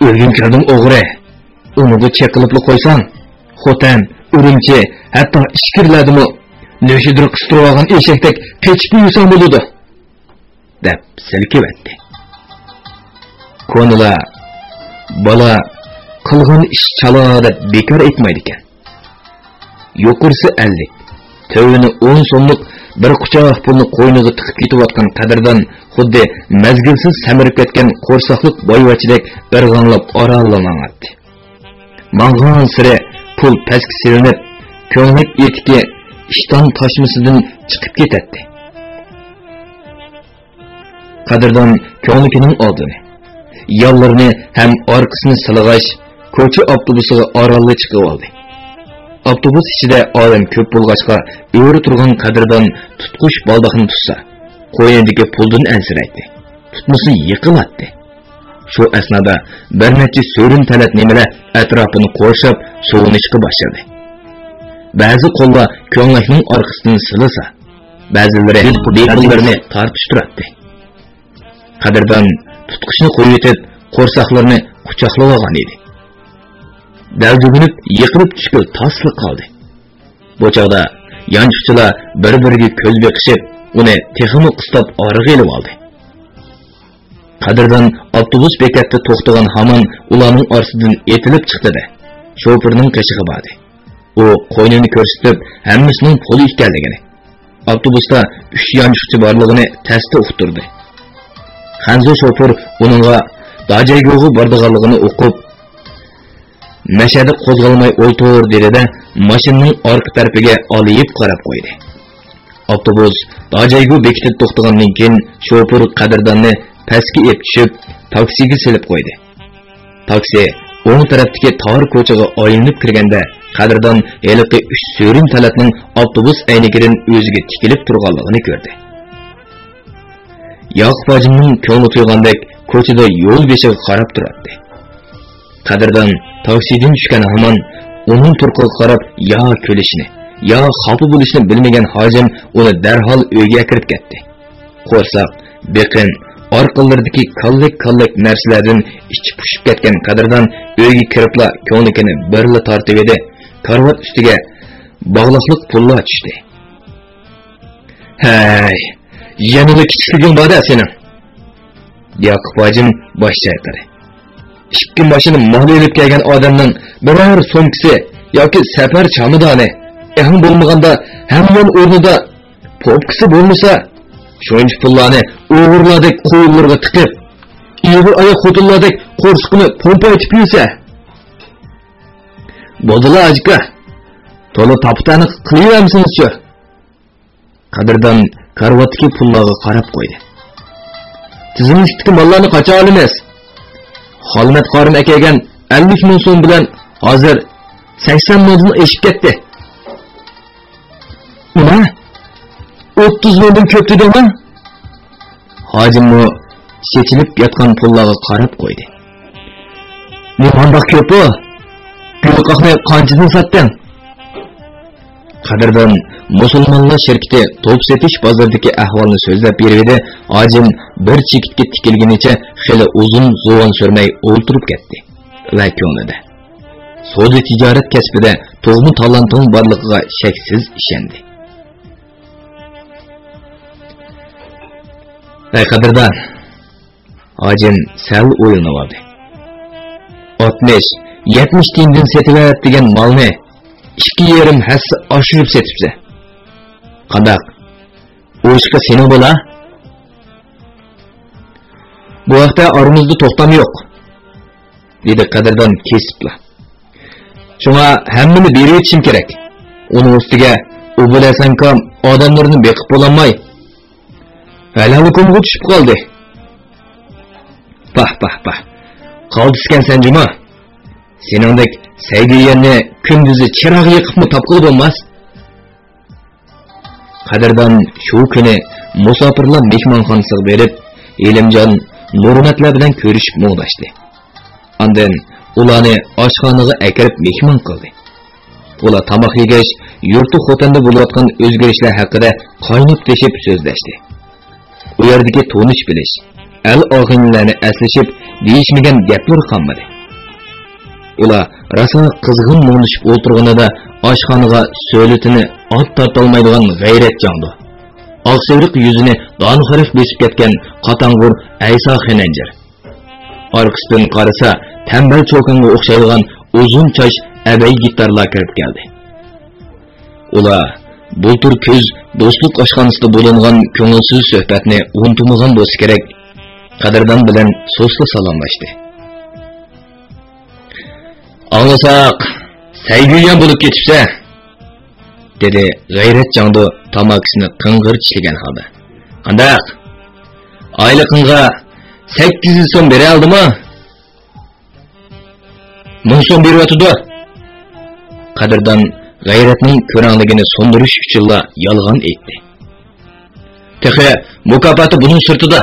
«ئۆيگە كىردىم ئوغرى. ئۇنىڭغا چېقىلىپلا قويساڭ، خوتەن، ئۈرۈمچى، ھەتتا ئىچكىرىلەردىمۇ نۆشىدىر قىستۇرۇۋالغان ئېشەكتەك قېچىپلا يۈرسەڭ بولىدۇ» دەپ سىلكىۋەتتى. كونىلار: «بالا قىلغان ئىش چالا» دەپ بىكار ئېيتمايدىكەن. يۇقىرىسى ئەللىك، تۆۋىنى ئون سوملۇق بىر قۇچاق پۇلنى قوينىغا تىقىپ كېتىۋاتقان قەدىردان خۇددى مەزگىلسىز سەمرىپ كەتكەن قورساقلىق بايۋەچچىدەك ئىرغاڭلاپ ئارانلا ماڭاتتى. ماڭغانسېرى پۇل پەسكە سېلىنىپ، كۆڭلەك ئېتىكى ئىشتان تاشمىسىدىن چىقىپ كېتەتتى. قەدىردان كۆڭلىكىنىڭ ئالدىنى، يانلىرىنى ھەم ئارقىسىنى سىلىغاچ، كوچا ئاپتوبۇسىغا ئارانلا چىقىۋالدى. ئاپتوبۇس ئىچىدە ئادەم كۆپ بولغاچقا، ئۆرە تۇرغان قەدىردان تۇتقۇچ بالداقنى تۇتسا، قوينىدىكى پۇلدىن ئەنسىرەيتتى. تۇتمىسا يىقىلاتتى. شۇ ئەسنادا بىر نەچچە سۆرۈن تەلەت نېمىلەر ئەتراپىنى قورشاپ سوۋۇنۇشقا باشلىدى. بەزى قوللار كۆڭلەكنىڭ ئارقىسىدىن سىلىسا، بەزىلىرى بېقىنلىرىنى تارتىشتۇراتتى. قەدىردان تۇتقۇچنى قويۇۋېتىپ، قورساقلىرىنى قۇچاقلىۋالغان ئىدى. دەلدۈگۈنۈپ يىقىلىپ چۈشكىلى تاسلا قالدى. بۇ چاغدا يانچۇقچىلار بىر-بىرىگە كۆز بېقىشىپ، ئۇنى تېخىمۇ قىستاپ ئارىغا ئېلىۋالدى. قەدىردان ئاپتوبۇس بېكەتتە توختىغان ھامان ئۇلارنىڭ ئارىسىدىن ئېتىلىپ چىقتى-دە، شوپۇرنىڭ قېشىغا باردى. ئۇ قوينىنى كۆرسىتىپ، ھەممىسىنىڭ پۇلى ئىكەنلىكىنى، ئاپتوبۇستا ئۈچ يانچۇقچە بارلىقىنى تەستە ئۇقتۇردى. خەنزۇ شوپۇر ئۇنىڭغا داجەيگۇغا بارىدىغانلىقىنى ئۇقۇپ، مەشەدە قوزغالماي ئولتۇر دېدى-دە، ماشىنىنىڭ ئارقا تەرىپىگە ئالىيىپ قاراپ قويدى. ئاپتوبۇس داجەيگۇ بېكىتىدە توختىغاندىن كېيىن، شوپۇر قەدىرداننى پەسكە ئېلىپ چۈشۈپ، تاكسىگە سېلىپ قويدى. تاكسى ئوڭ تەرەپتىكى تار كوچىغا ئايلىنىپ كىرگەندە، قەدىردان ھېلىقى ئۈچ سۆرۈن تەلەتنىڭ ئاپتوبۇس ئەينىكىدىن ئۆزىگە تىكىلىپ تۇرغانلىقىنى كۆردى. ياقۇپ ھاجىمنىڭ كۆڭلى تويغاندەك كوچىدا يول بېشىغا قاراپ تۇراتتى. قەدىردان تاكسىدىن چۈشكەن ھامان ئۇنىڭ تۇرقىغا قاراپ يا كۈلۈشنى، يا خاپا بولۇشنى بىلمىگەن ھاجىم ئۇنى دەرھال ئۆيگە ئەكىرىپ كەتتى. قورساق، بېقىن، ئارقىلىرىدىكى كاللەك-كاللەك نەرسىلەردىن ئىچى پۇشۇپ كەتكەن قەدىردان ئۆيگە كىرىپلا كۆڭلىكىنى بىرلا تارتىۋىدى، كارىۋات ئۈستىگە باغلاقلىق پۇللار چۈشتى. ھەي، يەنىلا كىچىكلىكىڭ بار-دە سېنىڭ. ياقۇپ ھاجىم باش چايقىدى. ئىككى ماشىنا مال ئېلىپ كەلگەن ئادەمنىڭ بىرەر سومكىسى ياكى سەپەر چامادانى، ئېڭى بولمىغاندا ھەميان ئورنىدا پوپكىسى بولمىسا، شۇنچە پۇللارنى ئوغرىلاردەك قويۇنلىرىغا تىقىپ، ئېغىر ئاياق خوتۇنلاردەك قورسىقىنى پومپايتىپ يۈرسە، بولدىلا ئاجىكا، تولا تاپا-تەنە قىلىۋەرمىسىڭىزچۇ؟ قەدىردان كارىۋاتتىكى پۇللارغا قاراپ قويدى. تىزىملىكتىكى ماللارنى قاچان ئالىمىز؟ خالمەت قارىم ئەكەلگەن ئەللىك مىڭ سوم بىلەن ھازىر سەكسەن مىڭدىن ئېشىپ كەتتى. نېمە؟ ئوتتۇز مىڭدىن كۆپ دېدىڭمۇ؟ ھاجىممۇ چېچىلىپ ياتقان پۇللارغا قاراپ قويدى. نېمانداق كۆپ ئۇ؟ گۈلقاقنى قانچىدىن ساتتىڭ؟ قەدىردان مۇسۇلمانلار شىركىتى توپ سېتىش بازىرىدىكى ئەھۋالنى سۆزلەپ بېرىۋىدى، ھاجىم بىر چېكىتكە تىكىلگىنىچە خېلى ئۇزۇن زۇۋان سۈرمەي ئولتۇرۇپ كەتتى ۋە كۆڭلىدە سودا-تىجارەت كەسپىدە تۇغما تالانتىنىڭ بارلىقىغا شەكسىز ئىشەندى. ئەي قەدىردان، ھاجىم سەل ئويلىنىۋالدى. ئاتمىش، يەتمىش تىيىندىن سېتىۋەت دېگەن مالنى ئىككى يېرىم ھەسسە ئاشۇرۇپ سېتىپسەن. قانداق؟ ئۇ ئىشقا سېنىڭ بولا؟ بۇ ھەقتە ئارىمىزدا توختام يوق، دېدى قەدىردان كېسىپلا. شۇڭا ھەممىنى بېرىۋېتىشىم كېرەك. ئۇنىڭ ئۈستىگە ئۇ بىلەن سەنكام ئادەملىرىنى بېقىپ بولالماي، ھەلەلىكۇمغا چۈشۈپ قالدى. پاھ، پاھ، پاھ. قالتىسكەنسەن جۇما. سېنىڭدەك سەيگۈيەننى كۈندۈزى چىراغ يېقىپمۇ تاپقىلى بولماس. قەدىردان شۇ كۈنى مۇساپىرلار مېھمانخانىسىغا بېرىپ، ئېلىمجان، نۇرمەتلەر بىلەن كۆرۈشۈپ مۇڭداشتى. ئاندىن ئۇلارنى ئاشخانىغا ئەكىرىپ مېھمان قىلدى. ئۇلار تاماق يېگەچ، يۇرتتا خوتەندە بولۇۋاتقان ئۆزگىرىشلەر ھەققىدە قايناپ تېشىپ سۆزلەشتى. ئۇ يەردىكى تونۇش-بىلىش، ئەل-ئاغىنىلەرنى ئەسلىشىپ، دېيىشمىگەن گەپلىرى قالمىدى. ئۇلار راسا قىزغىن مۇڭدىشىپ ئولتۇرغىنىدا، ئاشخانىغا سۆلىتىنى ئات تارتالمايدىغان غەيرەت جاڭدۇ، ئاقسېرىق يۈزىنى دانىخورەك بېسىپ كەتكەن قاتاڭغۇر ئەيسا خېنەنجىر، ئارقىسىدىن قارىسا تەمبەل چوكانغا ئوخشايدىغان ئۇزۇن چاچ ئەبەي گىتارلار كىرىپ كەلدى. ئۇلار بۇلتۇر كۈز دوستلۇق ئاشخانىسىدا بولۇنغان كۆڭۈلسىز سۆھبەتنى ئۇنتۇمىغان بولسا كېرەك، قەدىردان بىلەن سۇسلا سالاملاشتى. ئاڭلىساق، سەيگۈيەن بولۇپ كېتىپسەن، دېدى غەيرەت جاڭدۇ تاماكىسىنى قىڭغىر چىشلىگەن ھالدا. قانداق؟ ئايلىقىڭغا سەككىز يۈز سوم بېرەلدىمۇ؟ مىڭ سوم بېرىۋاتىدۇ. قەدىردان غەيرەتنىڭ كۆرەڭلىكىنى سۇندۇرۇش ئۈچۈنلا يالغان ئېيتتى. تېخى مۇكاپاتى بۇنىڭ سىرتىدا.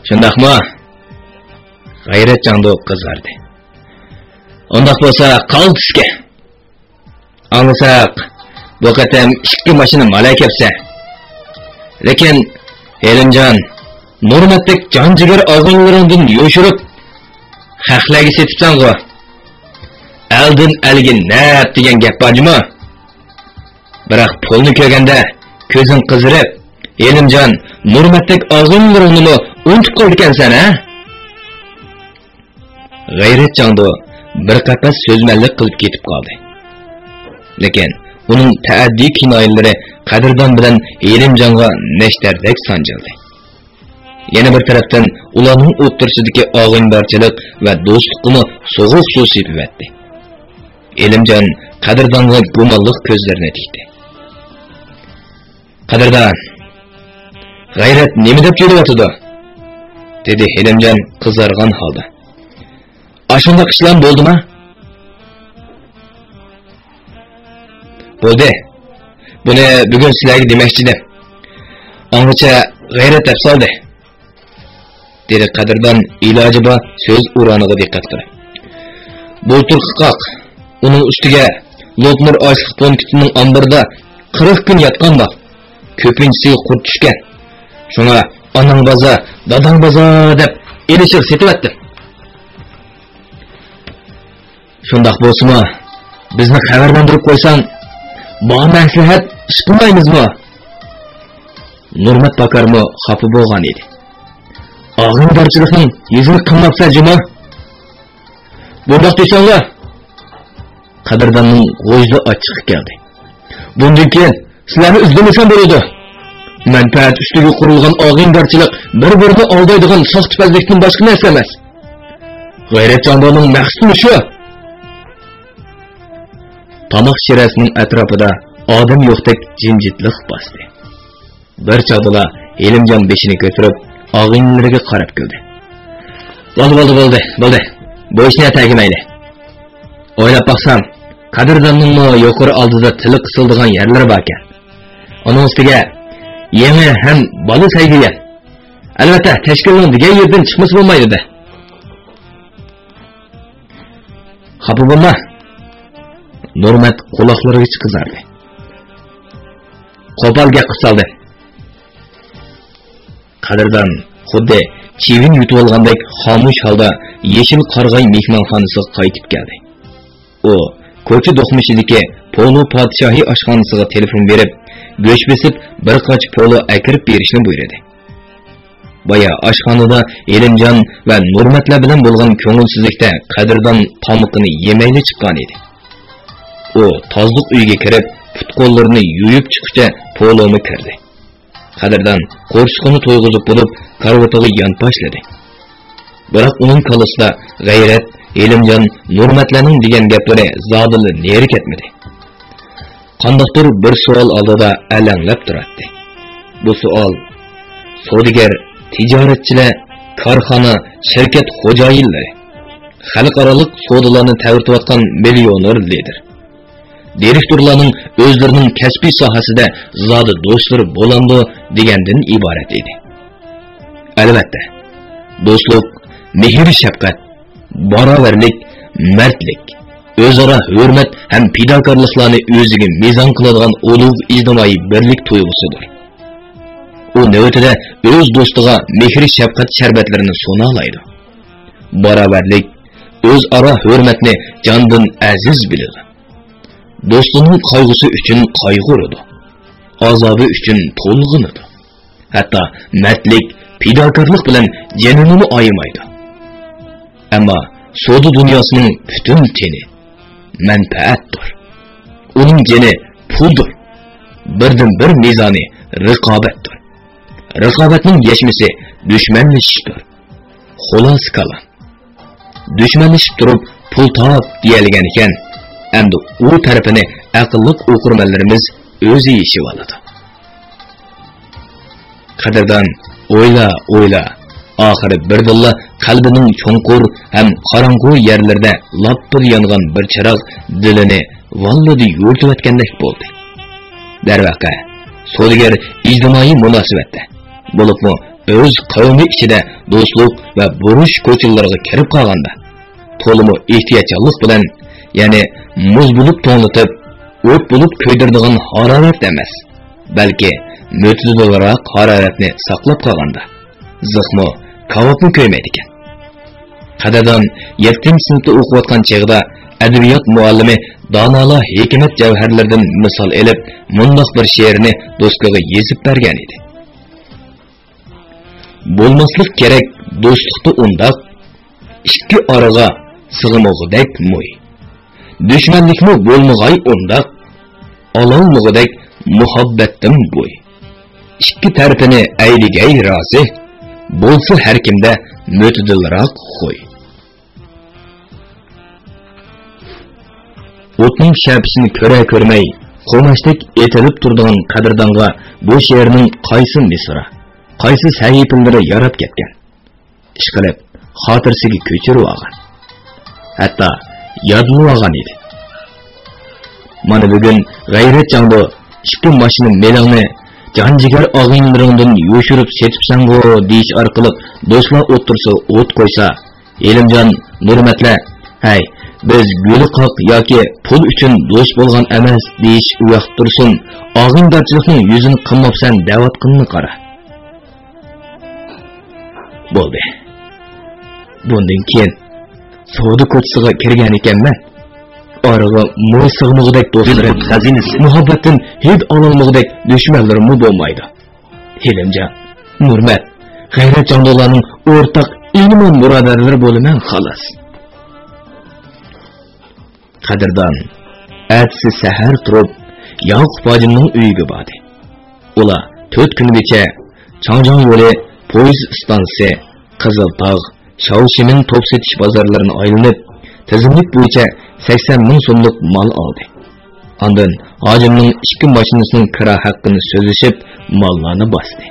شۇنداقمۇ؟ غەيرەت جاڭدۇ قىزاردى. ئۇنداق بولسا قالتىسكەن. ئاڭلىساق، بۇ قېتىم ئىككى ماشىنا مال ئەكەپسەن. لېكىن، ھېلىمجان، نۇرمەتتەك جان-جىگەر ئاغىنىلىرىڭدىن يوشۇرۇپ، خەقلەرگە سېتىپسەنغۇ. ئەلدىن ئەلگە نەپ دېگەن گەپ بار جۇمۇ. بىراق پۇلنى كۆرگەندە كۆزۈڭ قىزىرىپ، ھېلىمجان، نۇرمەتتەك ئاغىنىلىرىڭنىمۇ ئۇنتۇپ قالىدىكەنسەن، ھە؟ غەيرەت جاڭدۇ بىر قەپەس سۆزمەنلىك قىلىپ كېتىپ قالدى. لېكىن ئۇنىڭ تەئەددىي كىنايىلىرى قەدىردان بىلەن ئېلىمجانغا نەشتەردەك سانجىلدى. يەنە بىر تەرەپتىن، ئۇلارنىڭ ئوتتۇرىسىدىكى ئاغىنىدارچىلىق ۋە دوستلۇققىمۇ سوغۇق سۇ سېپىۋەتتى. ئېلىمجان قەدىردانغا گۇمانلىق كۆزلىرىنى تىكتى. «قەدىردان، غەيرەت نېمە دەپ يۈرۈۋاتىدۇ؟» دېدى ئېلىمجان قىزارغان ھالدا. «ئاشۇنداق ئىشلارمۇ بولدىما؟» «بولدى. بۇنى بۈگۈن سىلەرگە دېمەكچىدىم. ئاڭغىچە غەيرەت دەپ سالدى»، دېدى قەدىردان ئىلاجى بار سۆز ئورانىغا دىققەت قىلىپ. «بۇلتۇرقى قاق، ئۇنىڭ ئۈستىگە لوپنۇر ئاشلىق پونكىتىنىڭ ئامبىرىدا قىرىق كۈن ياتقان بار. كۆپىنچىسىگە قۇرت چۈشكەن. شۇڭا ئاناڭ بازار، داداڭ بازار دەپ ئېلىشىغا سېتىۋەتتىم.» «شۇنداق بولسىمۇ، بىزنى خەۋەرلەندۈرۈپ قويساڭ، بار مەسلىھەت ئىش قىلمايمىزمۇ؟» نۇرمەت پاكارمۇ خاپا بولغان ئىدى. «ئاغىنىدارچىلىقنىڭ يۈزىنى قىلماپسەن جۇمۇ.» «بۇنداق دېسەڭلار.» قەدىرداننىڭ غۇژزا ئاچچىقى كەلدى. «بۇندىن كېيىن سىلەرنى ئىزدىمىسەم بولىدۇ. مەنپەئەت ئۈستىگە قۇرۇلغان ئاغىنىدارچىلىق بىر-بىرىنى ئالدايدىغان ساختىپەزلىكتىن باشقا نەرسە ئەمەس. غەيرەتجان بۇنىڭ مەقسىتىمۇ شۇ.» تاماق شىرەسىنىڭ ئەتراپىدا ئادەم يوقتەك جىمجىتلىق باستى. بىر چاغدىلا ھېلىمجان بېشىنى كۆتۈرۈپ، ئاغىنىلىرىگە قاراپ كۈلدى. «بولدى، بولدى، بولدى، بولدى. بۇ ئىشنى ئەتەگە مەيلى. ئويلاپ باقسام، قەدىرداننىڭمۇ يۇقىرى ئالدىدا تىلى قىسىلىدىغان يەرلىرى باركەن. ئۇنىڭ ئۈستىگە يېڭى ھەم بالا سەيگىيەن. ئەلۋەتتە، تەشكىلنىڭ دېگەن يېرىدىن چىقمىسا بولمايدۇ-دە.» «خاپا بولما.» نۇرمەت قۇلاقلىرىغىچە قىزاردى. «قوپال گەپ قىلسالدى.» قەدىردان خۇددى چىۋىن يۇتۇۋالغاندەك خامۇش ھالدا يېشىل قارىغاي مېھمانخانىسىغا قايتىپ كەلدى. ئۇ كوچا دوقمۇشىدىكى پولو پادىشاھى ئاشخانىسىغا تېلېفون بېرىپ، گۆش بېسىپ بىر قاچا پولو ئەكىرىپ بېرىشنى بۇيرۇدى. بايا ئاشخانىدا ھېلىمجان ۋە نۇرمەتلەر بىلەن بولغان كۆڭۈلسىزلىكتە قەدىردان تامىقىنى يېمەيلا چىققان ئىدى. ئۇ تازىلىق ئۆيىگە كىرىپ، پۇت-قوللىرىنى يۇيۇپ چىققۇچە پولومۇ كىردى. قەدىردان قورسىقىنى تويغۇزۇپ بولۇپ، كارىۋىتىغا يانپاشلىدى. بىراق ئۇنىڭ كاللىسىدا غەيرەت، ھېلىمجان، نۇرمەتلەرنىڭ دېگەن گەپلىرى زادىلا نېرى كەتمىدى. قانداقتۇر بىر سوئال ئالدىدا ئەلەڭلەپ تۇراتتى. بۇ سوئال سودىگەر، تىجارەتچىلەر، كارخانا، شىركەت خوجايىنلىرى، خەلقئارالىق سودىلارنى تەۋرىتىۋاتقان مىليونېر لىدېر، دىرېكتورلارنىڭ ئۆزلىرىنىڭ كەسپىي ساھەسىدە زادى دوستلىرى بولامدۇ دېگەندىن ئىبارەت ئىدى. ئەلۋەتتە، دوستلۇق، مېھىر-شەپقەت، باراۋەرلىك، مەردلىك، ئۆزئارا ھۆرمەت ھەم پىداكارلىقلارنى ئۆزىگە مىزان قىلىدىغان ئۇلۇغ ئىجتىمائىي بىرلىك تۇيغۇسىدۇر. ئۇ نۆۋىتىدە ئۆز دوستىغا مېھىر-شەپقەت شەربەتلىرىنى سۇنالايدۇ. باراۋەرلىك، ئۆزئارا ھۆرمەتنى جاندىن ئەزىز بىلىدۇ. دوستىنىڭ قايغۇسى ئۈچۈن قايغۇرىدۇ. ئازابى ئۈچۈن تولغىنىدۇ. ھەتتا مەردلىك، پىداكارلىق بىلەن جېنىنىمۇ ئايىمايدۇ. ئەمما سودا دۇنياسىنىڭ پۈتۈن تېنى مەنپەئەتتۇر. ئۇنىڭ جېنى پۇلدۇر. بىردىنبىر مىزانى رىقابەتتۇر. رىقابەتنىڭ يەشمىسى دۈشمەنلىشىشتۇر. خۇلاسە كالام. دۈشمەنلىشىپ تۇرۇپ پۇل تاپ دېيەلىگەن ئىكەن، ئەمدى ئۇ تەرىپىنى ئەقىللىق ئوقۇرمەنلىرىمىز ئۆزى يېشىۋالىدۇ. قەدىردان ئويلا، ئويلا، ئاخىرى بىردىنلا قەلبىنىڭ چوڭقۇر ھەم قاراڭغۇ يەرلىرىدە لاپپىدە يانغان بىر چىراغ دىلىنى ۋاللىدە يورۇتۇۋەتكەندەك بولدى. دەرۋەقە، سودىگەر ئىجتىمائىي مۇناسىۋەتتە، بولۇپمۇ ئۆز قەۋمى ئىچىدە دوستلۇق ۋە بۇرچ كوچىلىرىغا كىرىپ قالغاندا، تولىمۇ ئېھتىياتچانلىق بىلەن، يەنى مۇز بولۇپ توڭلىتىپ، ئوت بولۇپ كۆيدۈرىدىغان ھارارەت ئەمەس، بەلكى مۆتىدىلراق ھارارەتنى ساقلاپ قالغاندا، زىخمۇ، كاۋاپمۇ كۆيمەيدىكەن. قەدىردان يەتتىنچى سىنىپتا ئوقۇۋاتقان چېغىدا ئەدەبىيات مۇئەللىمى دانالار ھېكمەت جەۋھەرلىرىدىن مىسال ئېلىپ، مۇنداق بىر شېئىرنى دوسكىغا يېزىپ بەرگەن ئىدى. بولماسلىق كېرەك دوستلۇقتا ئۇنداق، ئىككى ئارىغا سىغمىغۇدەك موي. دۈشمەنلىكمۇ بولمىغاي ئۇنداق، ئالالمىغۇدەك مۇھەببەتتىن بوي. ئىككى تەرىپىنى ئەيلىگەي رازى، بولسا ھەر كىمدە مۆتىدىلراق خۇي. ئوتنىڭ شەپىسىنى كۆرە كۆرمەي، قوماچتەك ئېتىلىپ تۇرىدىغان قەدىردانغا بۇ شېئىرنىڭ قايسى مىسرا، قايسى سەھىپىلىرى ياراپ كەتكەن؟ ئىشقىلىپ، خاتىرىسىگە كۆچۈرۈۋالغان. ھەتتا يادلىۋالغان ئىدى. مانا بۈگۈن غەيرەت جاڭدۇ ئىككى ماشىنا مېلىڭنى جان-جىگەر ئاغىنىلىرىڭدىن يوشۇرۇپ سېتىپسەنغۇ دېيىش ئارقىلىق دوستلار ئوتتۇرىسىغا ئوت قويسا، ھېلىمجان، نۇرمەتلەر، ھەي، بىز گۈلى قاق ياكى پۇل ئۈچۈن دوست بولغان ئەمەس دېيىش ئۇياقتا تۇرسۇن، ئاغىنىدارچىلىقنىڭ يۈزىنى قىلماپسەن دەۋاتقىنىنى قارا. بولدى. بۇندىن كېيىن سودا كوچىسىغا كىرگەن ئىكەنمەن. ئارىغا موي سىغمىغۇدەك دوستلىرىم، خەزىنىسى، مۇھەببەتتىن ھىد ئالالمىغۇدەك دۈشمەنلىرىممۇ بولمايدۇ. ھېلىمجان، نۇرمەت، غەيرەت جاڭدۇلارنىڭ ئورتاق ئىنىم-بۇرادەرلىرى بولىمەن خالاس. قەدىردان ئەتىسى سەھەر تۇرۇپ، ياقۇپ ھاجىمنىڭ ئۆيىگە باردى. ئۇلار تۆت كۈنگىچە چاڭجياڭ يولى پويىز ئىستانسىسى، قىزىلتاغ، شاۋشىمىن توپ سېتىش بازارلىرىنى ئايلىنىپ، تىزىملىك بويىچە سەكسەن مىڭ سوملۇق مال ئالدى. ئاندىن ھاجىمنىڭ ئىككى ماشىنىسىنىڭ كىرا ھەققىنى سۆزلىشىپ، ماللارنى باستى.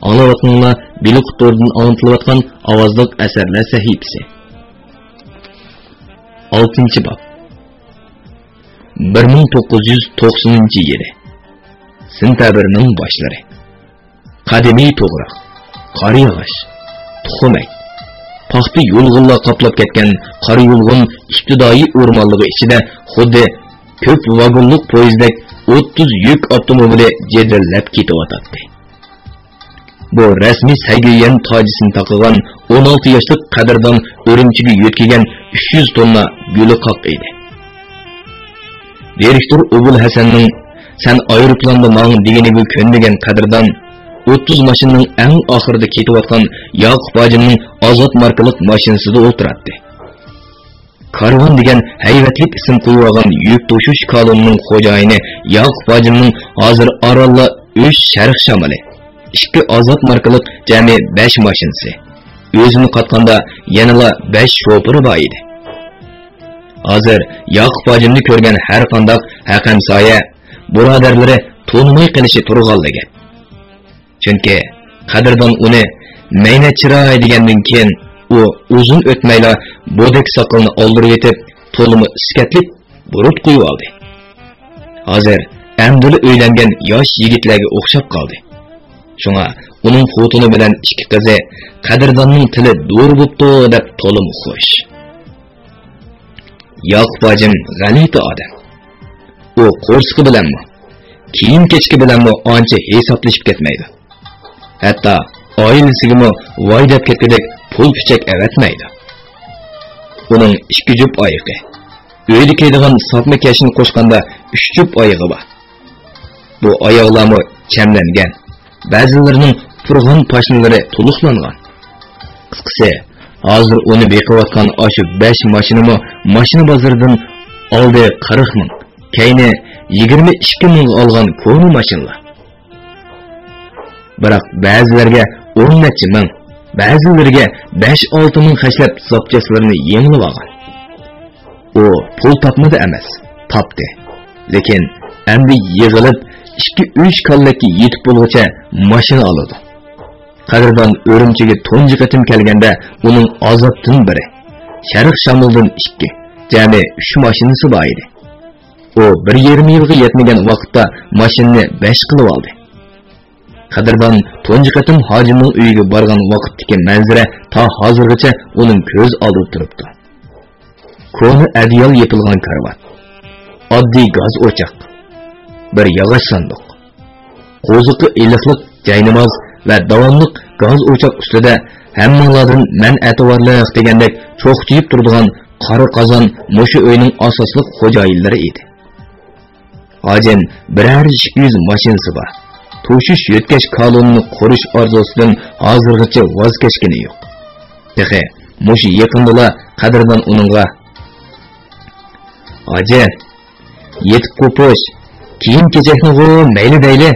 ئاڭلاۋاتقىنىڭلار بىلىقۇ توردىن ئاڭلىتىلىۋاتقان ئاۋازلىق ئەسەرلەر سەھىپىسى. ئالتىنچى باب. بىر مىڭ توققۇز يۈز توقسىنىنچى يىلى. سېنتەبىرنىڭ باشلىرى. قەدىمىي توغراق، قارىياغاچ، تۇخۇمەك، پاختا يۇلغۇنلار قاپلاپ كەتكەن قارا يۇلغۇن ئىپتىدائىي ئورمانلىقى ئىچىدە خۇددى كۆپ ۋاگونلۇق پويىزدەك ئوتتۇز يۈك ئاپتوموبىلى جىدىرلاپ كېتىۋاتاتتى. بۇ رەسمىي سەيگۈيۈەن تاجىسىنى تاقىغان ئون ئالتە ياشلىق قەدىردان ئۈرۈمچىگە يۆتكىگەن ئۈچ يۈز توننا گۈلى قاق ئىدى. دىرېكتور ئوبۇل ھەسەننىڭ «سەن ئايروپىلاندا ماڭ» دېگىنىگە كۆنمىگەن قەدىردان ئوتتۇز ماشىنىنىڭ ئەڭ ئاخىرىدا كېتىۋاتقان ياقۇپ ھاجىمنىڭ ئازات ماركىلىق ماشىنىسىدا ئولتۇراتتى. كارۋان دېگەن ھەيۋەتلىك ئىسىم قويۇۋالغان يۈك توشۇش كالونىنىڭ خوجايىنى ياقۇپ ھاجىمنىڭ ھازىر ئارانلا ئۈچ شەرق شامىلى، ئىككى ئازات ماركىلىق جەمئىي بەش ماشىنىسى، ئۆزىنى قاتقاندا يەنىلا بەش شوپۇرى بار ئىدى. ھازىر ياقۇپ ھاجىمنى كۆرگەن ھەر قانداق ھەقەمسايە، بۇرادەرلىرى تونۇماي قېلىشى تۇرغانلا گەپ. چۈنكى قەدىردان ئۇنى «مەينەت چىراي» دېگەندىن كېيىن، ئۇ ئۇزۇن ئۆتمەيلا بودەك ساقىلىنى ئالدۇرۇۋېتىپ، تولىمۇ ئىسكەتلىك بۇرۇت قويۇۋالدى. ھازىر ئەمدىلا ئۆيلەنگەن ياش يىگىتلەرگە ئوخشاپ قالدى. شۇڭا ئۇنىڭ خوتۇنى بىلەن ئىككى قىزى «قەدىرداننىڭ تىلى دورا بوپتۇ» دەپ تولىمۇ خۇش. ياقۇپ ھاجىم غەلىتە ئادەم. ئۇ قورسىقى بىلەنمۇ، كىيىم-كېچىكى بىلەنمۇ ئانچە ھېسابلىشىپ كەتمەيدۇ. ھەتتا ئائىلىسىگىمۇ ۋاي دەپ كەتكۈدەك پۇل-پۈچەك ئەۋەتمەيدۇ. ئۇنىڭ ئىككى جۈپ ئايىغى، ئۆيدە كىيىدىغان ساپما كەشنى قوشقاندا ئۈچ جۈپ ئايىغى بار. بۇ ئاياغلارمۇ چەملەنگەن، بەزىلىرىنىڭ پۇرىغان پاشنىلىرى تولۇقلانغان. قىسقىسى، ھازىر ئۇنى بېقىۋاتقان ئاشۇ بەش ماشىنىمۇ ماشىنا بازىرىدىن ئالدى قىرىق مىڭ، كەينى يىگىرمە ئىككى مىڭغا ئالغان كونا ماشىنىلار. بىراق بەزىلىرىگە ئون نەچچە مىڭ، بەزىلىرىگە بەش-ئالتە مىڭ خەجلەپ زاپچاسلىرىنى يېڭىلىۋالغان. ئۇ پۇل تاپمىدى ئەمەس، تاپتى. لېكىن ئەمدى يىغىلىپ، ئىككى-ئۈچ كاللەككە يېتىپ بولغۇچە ماشىنا ئالىدۇ. قەدىردان ئۈرۈمچىگە تۇنجى قېتىم كەلگەندە ئۇنىڭ ئازاتتىن بىرى، شەرق شامىلىدىن ئىككى، جەمئىي ئۈچ ماشىنىسى بار ئىدى. ئۇ بىر يېرىم يىلغا يەتمىگەن ۋاقىتتا ماشىنىنى بەش قىلىۋالدى. قەدىردان تۇنجى قېتىم ھاجىمنىڭ ئۆيىگە بارغان ۋاقىتتىكى مەنزىرە تا ھازىرغىچە ئۇنىڭ كۆز ئالدىدا تۇرۇپتۇ. كونا ئەدىيال يېپىلغان كارىۋات، ئاددىي گاز ئوچاق، بىر ياغاچ ساندۇق، قوزۇقى ئېلىقلىق جايناماز ۋە داۋاملىق گاز ئوچاق ئۈستىدە «ھەممىڭلاردىن مەن ئەتىۋارلىق» دېگەندەك چوقچىيىپ تۇرىدىغان قارا قازان مۇشۇ ئۆينىڭ ئاساسلىق خوجايىنلىرى ئىدى. ھاجىم بىرەر ئىككى يۈز ماشىنىسى بار. توشۇش يۆتكەش كالونىنى قۇرۇش ئارزۇسىدىن ھازىرغىچە ۋاز كەچكىنى يوق. تېخى مۇشۇ يېقىندىلا قەدىردان ئۇنىڭغا: «ھاجى، يېتىپ قوپۇش، كىيىم-كېچەكنىغۇ مەيلى دەيلى،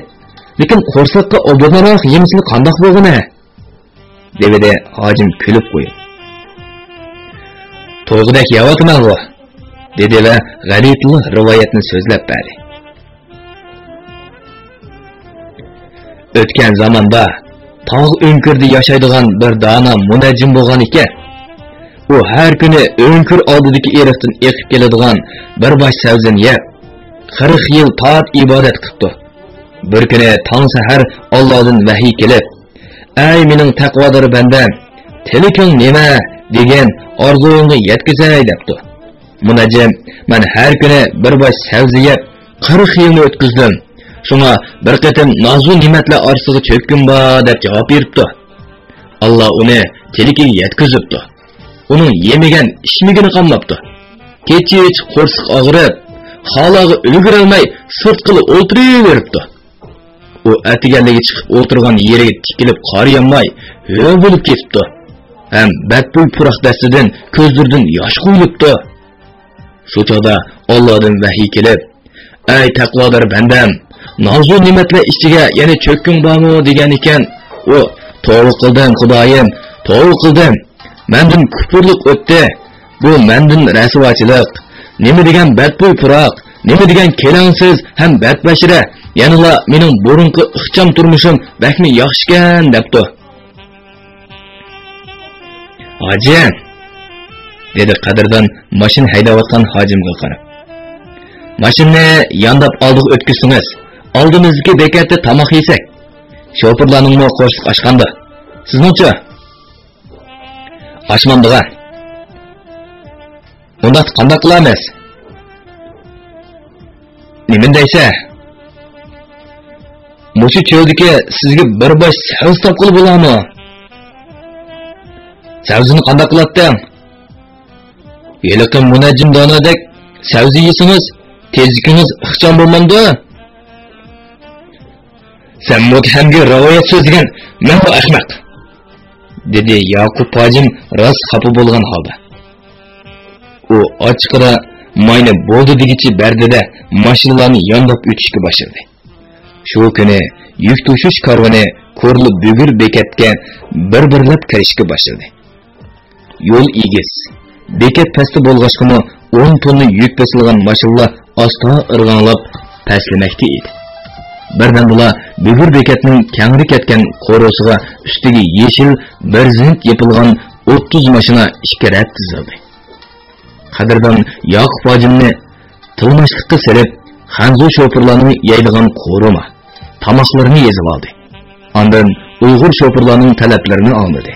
لېكىن قورساققا ئوبدانراق يېمىسىلا قانداق بولغىنى؟» دېۋىدى ھاجىم كۈلۈپ قويۇپ. «تويغۇدەك يەۋاتىمەنغۇ؟» دېدى ۋە غەلىتىلا رىۋايەتنى سۆزلەپ بەردى. ئۆتكەن زاماندا تاغ ئۆڭكۈرىدە ياشايدىغان بىر دانا مۇنەججىم بولغان ئىكەن. ئۇ ھەر كۈنى ئۆڭكۈر ئالدىدىكى ئېرىقتىن ئېقىپ كېلىدىغان بىر باش سەۋزىنى يەپ، قىرىق يىل پات ئىبادەت قىپتۇ. بىر كۈنى تاڭ سەھەر ئاللادىن ۋەھىي كېلىپ، «ئەي مېنىڭ تەقۋادار بەندەم، تىلىكىڭ نېمە؟ دېگىن ئارزۇيۇڭنى يەتكۈزەي» دەپتۇ. مۇنەججىم: «مەن ھەر كۈنى بىر باش سەۋزە يەپ، قىرىق يىلنى ئۆتكۈزدۈم. شۇڭا بىر قېتىم نازۇ نېمەتلەر ئارىسىغا چۆككۈم بار» دەپ جاۋاب بېرىپتۇ. ئاللا ئۇنى تىلىكىگە يەتكۈزۈپتۇ. ئۇنىڭ يېمىگەن، ئىچمىگىنى قالماپتۇ. كېچىچە قورسىقى ئاغرىپ، خالاغا ئۈلگۈرەلمەي سىرتقىلا ئولتۇرۇۋېرىپتۇ. ئۇ ئەتىگەنلىكى چىقىپ ئولتۇرغان يېرىگە تىكىلىپ قارىيالماي، ھۆ بولۇپ كېتىپتۇ ھەم بەتبۇي پۇراق دەستىدىن كۆزلىرىدىن ياش قۇيۇلۇپتۇ. شۇ چاغدا ئاللادىن ۋەھىي كېلىپ، «ئەي تەقۋادار بەندەم، نازۇ نېمەتلەر ئىچىگە يەنە چۆككۈڭ بارمۇ؟» دېگەن ئىكەن. ئۇ، «توۋا قىلدىم، خۇدايىم، توۋا قىلدىم. مەندىن كۇپۇرلۇق ئۆتتى. بۇ مەندىن رەسۋاچىلىق. نېمە دېگەن بەتبۇي پۇراق، نېمە دېگەن كېلەڭسىز ھەم بەتبەشىرە، يەنىلا مېنىڭ بۇرۇنقى ئىخچام تۇرمۇشۇم بەكمۇ ياخشىكەن» دەپتۇ. «ھاجىم»، دېدى قەدىردان ماشىنا ھەيدەۋاتقان ھاجىمغا قاراپ. «ماشىنىنى يانداپ ئالدىغا ئۆتكۈزسىڭىز، ئالدىمىزدىكى بېكەتتە تاماق يېسەك. شوپۇرلارنىڭمۇ قورسىقى ئاچقاندۇ. سىزنىڭچۇ؟» «ئاچمامدىغان.» «ئۇنداقتا قانداق قىلارمىز؟» «نېمىنى دەيسە؟ مۇشۇ چۆلدىكى سىزگە بىر باش سەۋزە تاپقىلى بولارمۇ؟» «سەۋزىنى قانداق قىلاتتىڭ؟» «ھېلىقى مۇنەججىم دانادەك سەۋزە يېسىڭىز، تېزلىكىڭىز ئىخچام بولمامدۇ؟» «سەن مۇتتەھەمگە رىۋايەت سۆزلىگەن، مەنمۇ ئەخمەق!» دېدى ياقۇپ ھاجىم راست خاپا بولغان ھالدا. ئۇ ئاچچىقىدا ماينى بولدى دېگۈچە بەردى-دە، ماشىنىلارنى يانداپ ئۆتۈشكە باشلىدى. شۇ كۈنى يۈك توشۇش كارۋىنى كورلا بۈگۈر بېكەتكە بىر-بىرلەپ كىرىشكە باشلىدى. يول ئېگىز، بېكەت پەستە بولغاچقىمۇ، ئون توننا يۈك بېسىلغان ماشىنىلار ئاستا ئىرغاڭلاپ پەسلىمەكتە ئىدى. بىردەمدىلا بۈگۈر بېكەتنىڭ كەڭرى كەتكەن قورۇسىغا ئۈستىگە يېشىل بىرزېنت يېپىلغان ئوتتۇز ماشىنا ئىككى رەت تىزىلدى. قەدىردان ياقۇپ ھاجىمنى تىلماشلىققا سېلىپ، خەنزۇ شوپۇرلارنىڭ يەيدىغان قورۇما، تاماقلىرىنى يېزىۋالدى. ئاندىن ئۇيغۇر شوپۇرلارنىڭ تەلەپلىرىنى ئاڭلىدى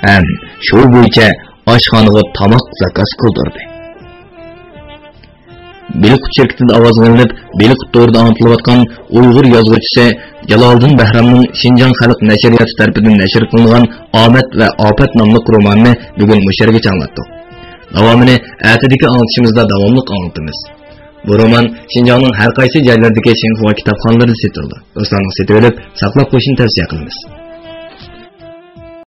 ھەم شۇ بويىچە ئاشخانىغا تاماق زاكاز قىلدۇردى. بېلىققۇت شىركىتىدە ئاۋازغا ئېلىنىپ، بېلىققۇت تورىدا ئاڭلىتىلىۋاتقان ئۇيغۇر يازغۇچىسى جالالىدىن بەھرامنىڭ شىنجاڭ خەلق نەشرىياتى تەرىپىدىن نەشر قىلىنغان ئامەت ۋە ئاپەت ناملىق رومانىنى بۈگۈن مۇشۇ يەرگىچە ئاڭلاتتۇق. داۋامىنى ئەتىدىكى ئاڭلىتىشىمىزدا داۋاملىق ئاڭلىتىمىز. بۇ رومان شىنجاڭنىڭ ھەر قايسى جايلىرىدىكى شىنخۇا كىتابخانىلىرىدا سېتىلىدۇ. دوستلارنىڭ سېتىۋېلىپ، ساقلاپ قويۇشىنى تەۋسىيە قىلىمىز.